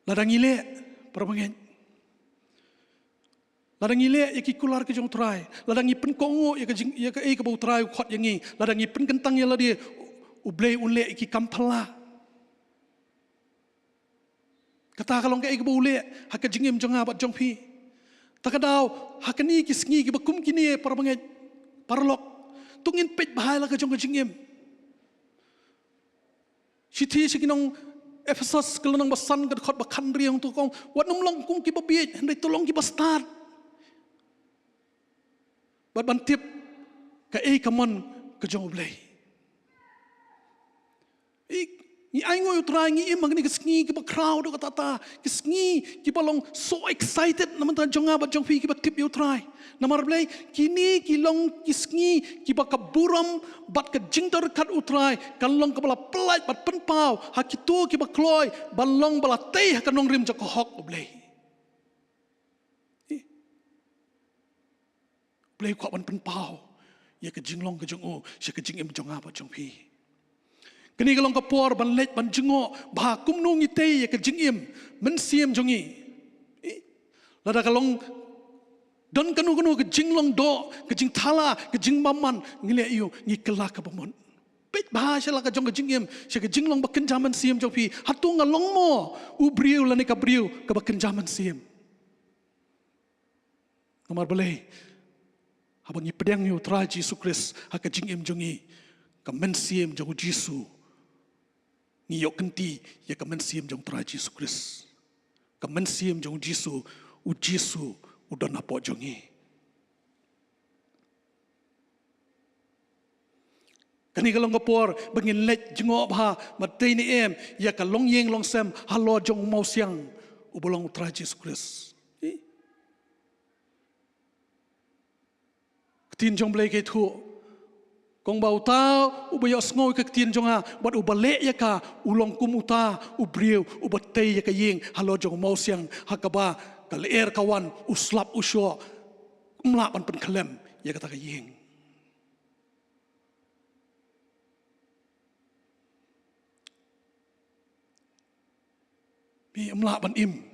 Lada ngi leh, para bangeit, lada ngi leh ïa ki kular ki jong u Trai, lada ngi pynkohnguh ïa ka jing, ïa kaei kaba u Trai u khot ïa ngi, lada ngi pynkyntang ïa lade, u Blei un leh ïa ki kam phylla. Kata ka long kaei kaba u leh ha ka jingim jong nga bad jong phi. Ta ka daw, ha kine ki sngi kiba kum kine, para bangeit, paralok, to ngin peit bha ïa la ka jong ka jingim. Shithi sha ki nong Ephesos ka lynnong ba san ka dkhot ba khathynriew, to ka ong, wat nym long kum kiba bieit, hynrei to long kiba stad. Bad ban tip kaei ka mon ka jong u Blei. I, ngi ainguh ïa u Trai, ngi im ha kine ki sngi kiba khraw, dei kata, ki sngi kiba long so excited na bynta jong nga bad jong phi kiba tip ïa u Trai. Namar balei? Kine ki long ki sngi kiba ka burom bad ka jingdon ryngkat u Trai kan long kaba la pyllait bad pynpaw ha kito kiba kloi ban long ba la tei ha ka nongrim jong ka hok u Blei. Ih. U Blei u kwah ban pynpaw ïa ka jinglong ka jong u sha ka jingim jong nga bad jong phi. Kane ka long ka por ban leit ban jngoh ba kumno ngi tei ïa ka jingim mynsiem jong ngi. Ih, lada ka long don kano kano ka jinglong doh, ka jingthala, ka jingbymman, ngi leh aïu? Ngi kylla ka bamut. Peit bha sha la ka jong ka jingim, sha ka jinglong ba kynja mynsiem jong phi. Hato nga long mo u briew lane ka briew kaba kynja mynsiem? Namar balei? Haba ngi pdiang ïa u Trai Jisu Khrist ha ka jingim jong ngi, ka mynsiem jong u Jisu, ngi ïoh kynti ïa ka mynsiem jong u Trai Jisu Khrist. Ka mynsiem jong u Jisu, u Jisu u don hapoh jong ngi. Kane ka long ka por ba ngin leit jngoh bha, ba dei ne em, ïa ka longïing longsem halor jong u mawsiang uba long u Trai Jisu Khrist. Ktien jong Blei ka ïathuh, kong ba uta uba ïohsngew ïa ka ktien jong nga bad uba leh ïa ka, u long kum uta u briew uba tei ïa ka ïing halor jong u mawsiang, ha kaba ka lyer ka wan, u slap u shoh, ym lah ban pynkhyllem ïa kata ka ïing. Phi, ym lah ban im.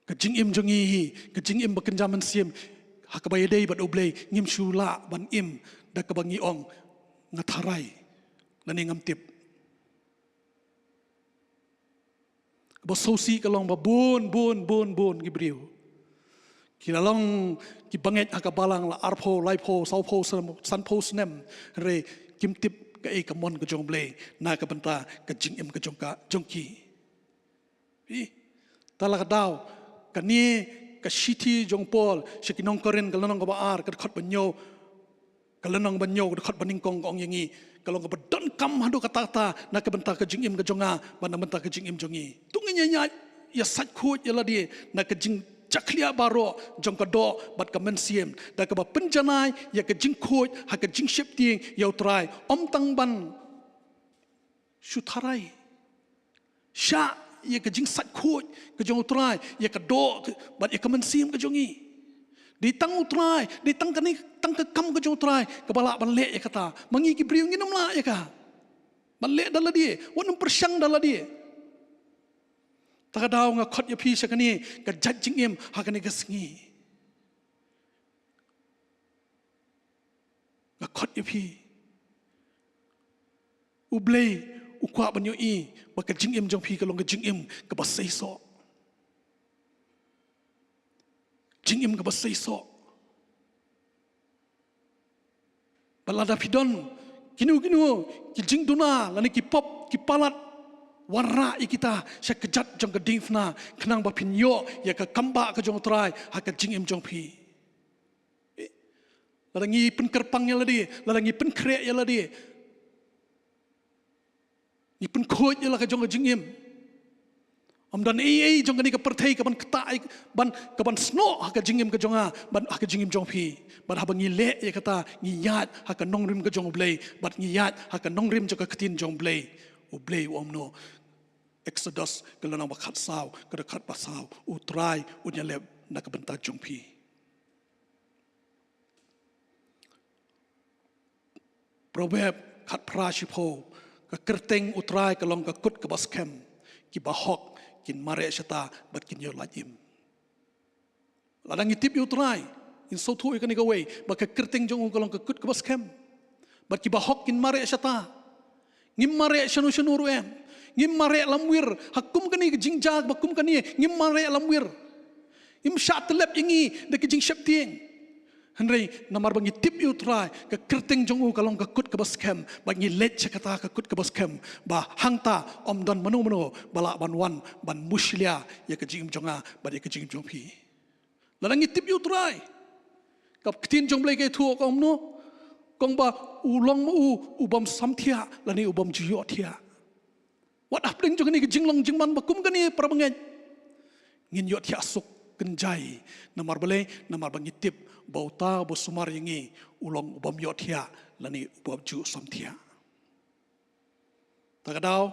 Ka jingim jong ngi hi, ka jingim ba kynja mynsiem, ha kaba ïadei bad U Blei, ngim shu lah ban im da kaba ngi ong, nga tharai, lane ngam tip. Kaba sngewsih ka long ba bun, bun, bun, bun ki briew ki la long ki bangeit ha ka balang la arphew, laiphew, sawphew, sanphew snem, hynrei kim tip kaei ka mon ka jong U Blei na ka bynta ka jingim ka jong ka, jong ki. Phi, te la ka daw, kane ka shithi jong u Paul sha ki nong Korinth, ka lynnong kaba ar, ka dkhot ba hynñiew, ka lynnong ba hynñiew, ka dkhot ba nyngkong, ka ong ïa ngi, ka long kaba donkam haduh katta katta na ka bynta ka jingim ka jong nga bad na ka bynta ka jingim jong ngi. To ngin ïa ïaid, ïa sait khuid ïa lade na ka jingjakhlia baroh jong ka doh bad ka mynsiem, da kaba pynjanai ïa ka jingkhuid ha ka jingsheptieng ïa U Trai, ym tang ban shu tharai. Shah ïa ka jingsait khuid ka jong U Trai ïa ka doh bad ïa ka mynsiem ka jong ngi. Dei tang U Trai, dei tang kane, tang ka kam ka jong U Trai kaba lah ban leh ïa kata. Ma ngi ki briew ngin ym lah ïa ka ban leh da lade, wat nym pyrshang da lade. Ta ka daw nga khot ïa phi sha kane ka jait jingim ha kane ka sngi. Nga khot ïa phi. U Blei u kwah ban ïohi ba ka jingim jong phi ka long ka jingim kaba seisoh. Jingim kaba seisoh. Bad lada phi don kino kino ki jingduna lane ki pop ki palat, wanrah ïa kita sha kjat jong ka diengphna, khnang ba phin ïoh ïa ka kambah ka jong U Trai ha ka jingim jong phi. Lada ngi pynkyrpang ïa lade, lada ngi pynkhreh ïa lade, ngi pynkhuid ïa la ka jong ka jingim, ym don ei ei jong kane ka pyrthei kaban ktah, ban, kaban snoh ha ka jingim ka jong nga bad ha ka jingim jong phi. Bad haba ngi leh ïa kata, ngi ïaid ha ka nongrim ka jong U Blei bad ngi ïaid ha ka nongrim jong ka ktien jong U Blei. U Blei u ong kumno? Exodus ka lynnong ba khatsaw, ka dkhot ba saw, U Trai un ïaleh na ka bynta jong phi. Proverb khatphra shiphew, ka kyrteng U Trai ka long ka kut kaba skhem, ki bahok kin mareh shata bad kin ïoh lait im. Lada ngi tip ïa U Trai, ngin sngewthuh ïa kane kawei, ba ka kyrteng jong u ka long ka kut kaba skhem, bad ki bahok kin mareh shata. Ngim mareh shano shano ruh em. Ngim mareh lamwir, ha kum kane ka jingjia ba kum kane, ngim mareh lamwir. Im shah tyllep ïa ngi da ka jingsheptieng. Hynrei namar ba ngi tip ïa U Trai, ka kyrteng jong u ka long ka kut kaba skhem, bad ngi leit sha kata ka kut kaba skhem, ba hangta ym don mano mano ba lah ban wan ban mushlia ïa ka jingim jong nga bad ïa ka jingim jong phi. Lada ngi tip ïa U Trai, ka ktien jong U Blei ka ïathuh kumno? Kong ba u long ma u u bym samthiah lane u bym ju ïohthiah. Wat hapdeng jong kane ka jinglong jingman ba kum kane, para bangeit, ngin ïohthiah suk kynjai. Namar balei? Namar ba ngi tip ba uta uba sumar ïa ngi u long u bym ïohthiah lane u bym ju samthiah. Ta ka daw,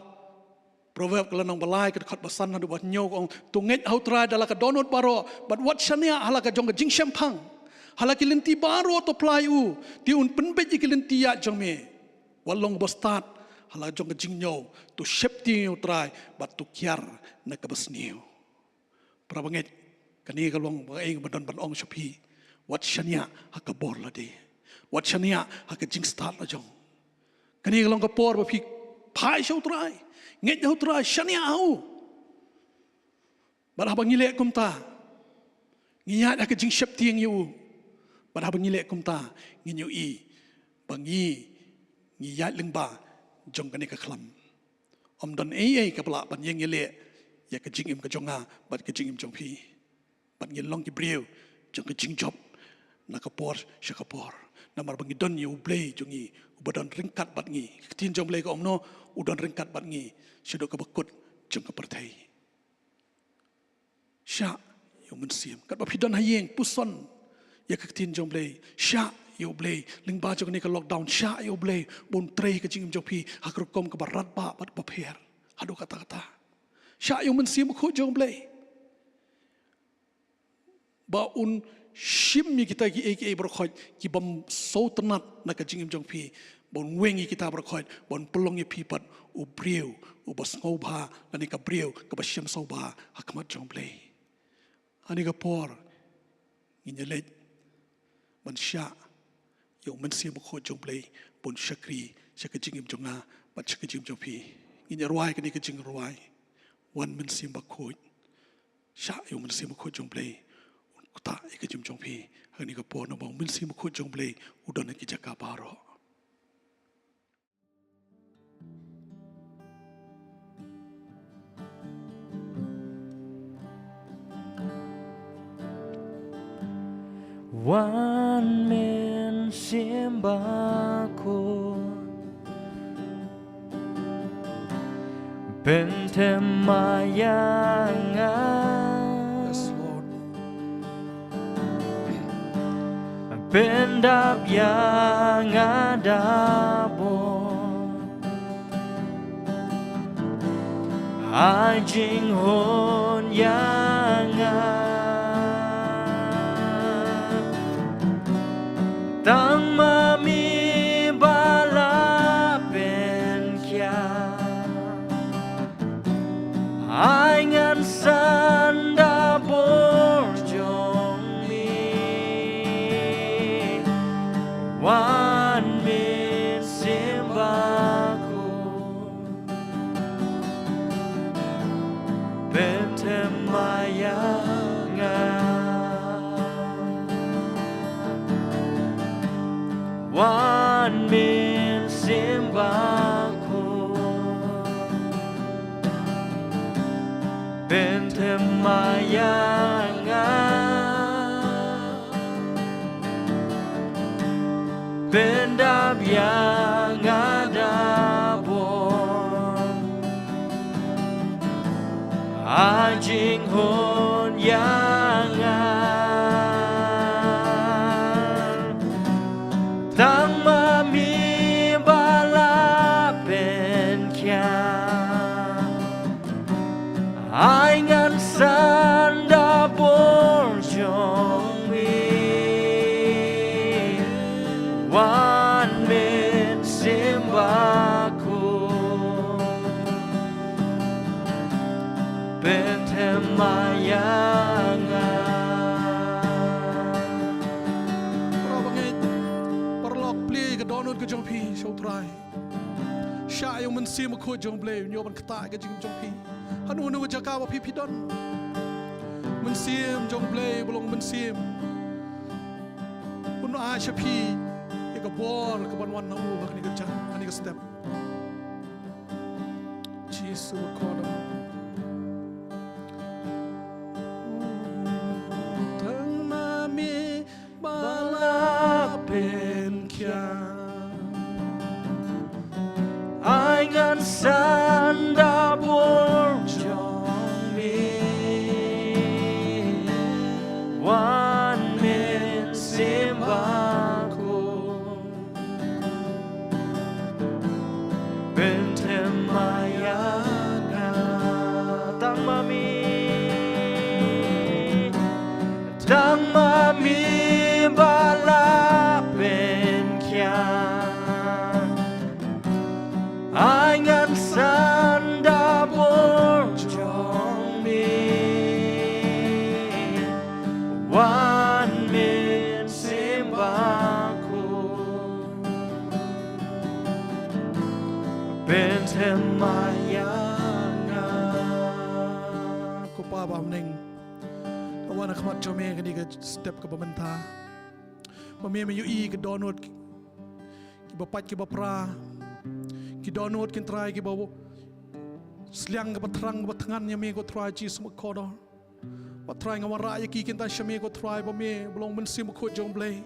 Proverb ka lynnong ba lai, ka dkhot ba san haduh ba hynñiew ka ong, to ngeit ha U Trai da la ka dohnud baroh, bad wat shaniah ha la ka jong ka jingshemphang. Ha la ki lynti baroh to phla ïa u, te un pynbeit ïa ki lynti ïaid jong me. Wat long uba stad ha la ka jong ka jingñiew, to sheptieng ïa U Trai bad to kiar na kaba sniew. Para bangeit, kane ka long ba nga don ban ong sha phi. Wat shaniah ha ka bor lade. Wat shaniah ha ka jingstad la jong. Kane ka long ka por ba phi phai sha U Trai. Ngeit ha U Trai, shaniah ha u. Bad haba ngi leh kumta, ngi ïaid ha ka jingsheptieng ïa u. Bad haba ngi leh kumta, ngin ïohi ba ngi, ngi ïaid lyngba jong kane ka khlam. Ym don ei ei kaba lah ban ïeng ïaleh ïa ka jingim ka jong nga bad ka jingim jong phi. Bad ngin long ki briew jong ka jingjop na ka por sha ka por. Namar ba ngi don ïa U Blei jong ngi, uba don ryngkat bad ngi. Ka ktien jong U Blei ka ong kumno, u don ryngkat bad ngi shaduh kaba kut jong ka pyrthei. Shah ïa U Mynsiem. Katba phi don ha ïing, puson ïa ka ktien jong U Blei. Shah ïa U Blei. Lyngba jong kane ka lockdown, shah ïa U Blei ban trei ka jingim jong phi ha ka rukom kaba radbah bad bapher. Haduh katta katta. Shah ïa U Mynsiem Bakhuid jong U Blei ba un shim ïa kita kiei kiei baroh khoit kibym sngewtynnat na ka jingim jong phi, ba un weng ïa kita baroh khoit, ba un pynlong ïa phi pat u briew uba sngewbha, lane ka briew kaba shim sngewbha ha khmat jong U Blei. Ha kane ka por ngin ïaleit ban shah ïa U Mynsiem Bakhuid jong U Blei ban shakri sha ka jingim jong nga bad sha ka jingim jong phi. Ngin ïa rwai kane ka jingrwai. Wan Mynsiem Bakhuid. Shah ïa U Mynsiem Bakhuid jong U Blei un ktah ïa ka jingim jong phi ha kane ka por, namar U Mynsiem Bakhuid jong U Blei u don ha ki jaka baroh. Wan Mynsiem Bakhuid, pynthymmai ïa nga. Yes, Lord. Pyndap ïa nga da bor. Ha jinghun ïa nga. Tang ma me ba la pynkhiah. Ai ngan san da bor jong me. Wan Mynsiem Bakhuid, pynthymmai ïa nga. Wan Mynsiem Bakhuid, pynthymmai ïa nga. Pyndap ïa nga da bor. Ha jinghun ïa nga. Tang ma me ba la pynkhiah. Ai ngan san da bor jong me. Wan Mynsiem Bakhuid, pynthymmai ïa nga. Para bangeit, paralok, plie ka dohnud ka jong phi sha U Trai. Shah ïa U Mynsiem Bakhuid jong U Blei un ïoh ban ktah ka jingim jong phi. Hano hano ka jaka ba phi phi don, Mynsiem jong U Blei ba long mynsiem un ai sha phi ïa ka bor ka ban wan na u ha kane ka jan, ha kane ka step. Jisu ba kordor. Tang ma me ba la pynkhiah. Ai ngan san da bor jong me. Wan Mynsiem Bakhuid, pynthymmai ïa nga. Tang ma me, tang ma me ba la pynkhiah. Ai ngan san da bor jong me. Wan Mynsiem Bakhuid, pynthymmai ïa nga. Ko Pa ba ha bneng, nga wan ha khmat jong me ha kane ka step kaba mynta. Ba me me ïohi ki dohnud kiba pait kiba pra, ki dohnud, ko Trai, kiba sliang kaba thrang kaba thngan ïa me, ko Trai Jisu ba kordor. Ba Trai nga wanrah ïa ki, ko Trai, sha me, ko Trai, ba me ba long Mynsiem Bakhuid jong U Blei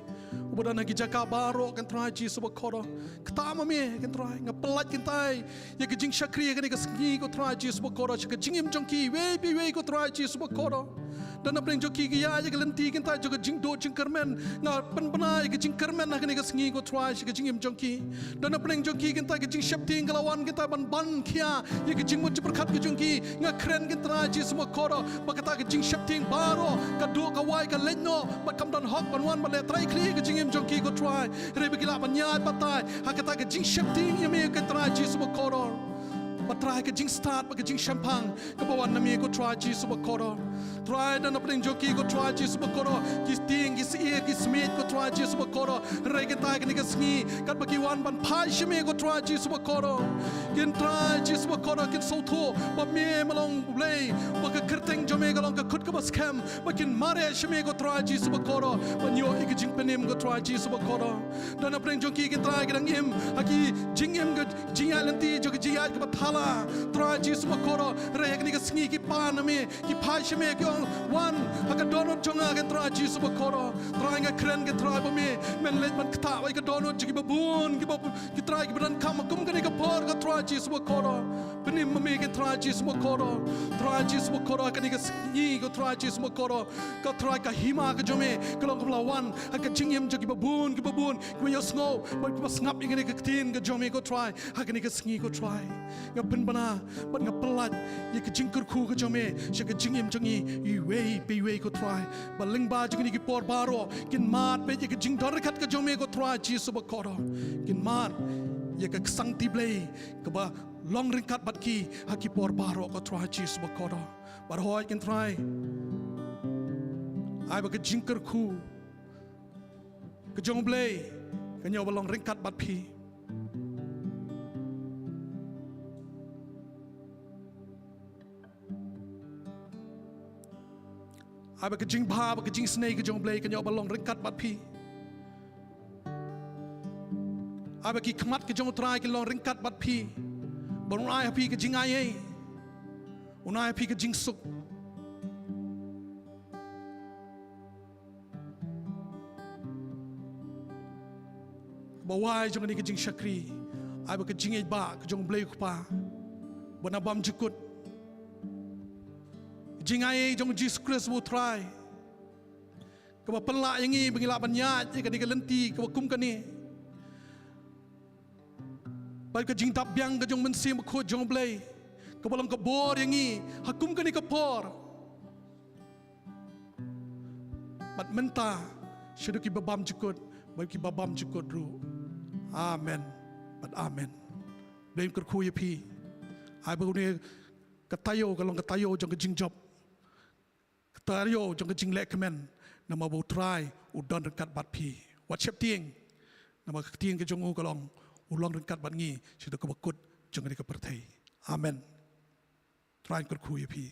Uba don ha ki jaka baroh, ko Trai Jisu bakordor. Kata ma me, ko Trai, nga pyllait kynthei ïa ka jingshakri ha kane ka sngi, ko Trai Jisu bakordor, sha ka jingim jong ki iwei pa iwei, ko Trai Jisu bakordor. Don hapdeng jong ki ki ïaid ïa ka lynti, ko Trai, jong ka jingduh jingkyrmen, nga pynbna ïa ka jingkyrmen ha kane ka sngi, ko Trai, sha ka jingim jong ki. Don hapdeng jong ki, ko Trai, ka jingsheptieng ka la wan, ko Trai, ban ban khia ïa ka jingmut jingpyrkhat ka jong ki. Nga kren, ko Trai Jisu bakordor, ba kata ka jingsheptieng baroh ka duh ka wai, ka leit noh, bad kam don hok ban wan ban leh trai khlieh ha ka jingim jong ki, ko Trai. Hynrei ba ki lah ban ïaid batai ha kata ka jingsheptieng ïa me, ko Trai Jisu bakordor. Ba Trai, ka jingstad bad ka jingshemphang kaba wan na me, ko Trai Jisu bakordor. Trai, don hapdeng jong ki, ko Trai Jisu bakordor, ki tieng, ki syier, ki smiej, ko Trai Jisu bakordor. Hynrei, ko Trai, ha kane ka sngi, katba ki wan ban phai sha me, ko Trai Jisu bakordor, ko Trai Jisu bakordor, kin sngewthuh ba me me long U Blei, ba ka kyrteng jong me ka long ka kut kaba skhem, ba kin mareh sha me, ko Trai Jisu bakordor, ban ïoh ïa ka jingpynim, ko Trai Jisu bakordor. Don hapdeng jong ki, ko Trai, ki dang im ha ki jingim, ka jingïaid lynti jong ka jingïaid kaba thala, Trai Jisu bakordor. Hynrei ha kane ka sngi ki pan na me, ki phai sha me, ki ong, wan ha ka dohnud jong nga, ko Trai Jisu bakordor. Trai, nga kren, ko Trai, ba me men leit ban ktah ïa ka dohnud jong kiba bun, kiba, ko Trai, kiba donkam ha kum kane ka por, ko Trai Jisu bakordor. Pynim ma me, ko Trai Jisu bakordor. Trai Jisu bakordor, ha kane ka sngi, ko Trai Jisu bakordor, ko Trai, ka hima ka jong me ka long kaba la wan ha ka jingim jong kiba bun, kiba bun, kiba ïohsngew bad kiba sngap ïa kane ka ktien ka jong me, ko Trai, ha kane ka sngi, ko Trai. Nga pynbna bad nga pyllait ïa ka jingkyrkhu ka jong me sha ka jingim jong ngi iwei pa iwei, ko Trai. Ba lyngba jong kine ki por baroh kin mad beit ïa ka jingdon ryngkat ka jong me, ko Trai Jisu bakordor. Kin mad ïa ka ksangti Blei kaba long ryngkat bad ki ha ki por baroh, ko Trai Jisu bakordor. Bad hooid, ko Trai, ai ba ka jingkyrkhu ka jong U Blei kan ïoh ban long ryngkat bad phi. Ai ba ka jingbha bad ka jingisynei ka jong U Blei kan ïoh ban long ryngkat bad phi. Ai ba ki khmat ka jong U Trai kin long ryngkat bad phi. Bad un ai ha phi ka jingaiei, un ai ha phi ka jingsuk. Ba wai jong kane ka jingshakri, ai ba ka jingïeit ba ka jong U Blei U Kpa ba na bymjukut, jingaiei jong U Jisu Khrist U Trai, kaba pynlah ïa ngi ba ngi lah ban ïaid ïa kane ka lynti kaba kum kane. Bad ka jingdap biang ka jong U Mynsiem Bakhuid jong U Blei, kaba long ka bor ïa ngi ha kum kane ka por. Bad mynta, shaduh kiba bymjukut bad kiba bymjukut ruh. Amen bad amen. Blei un kyrkhu ïa phi. Ai ba une ka taïew ka long ka taïew jong ka jingjop, ka taïew jong ka jinglehkmen, namar ba U Trai u don ryngkat bad phi. Wat sheptieng, namar ka ktien ka jong u ka long, u long ryngkat bad ngi shaduh kaba kut jong kane ka pyrthei. Amen. Trai un kyrkhu ïa phi.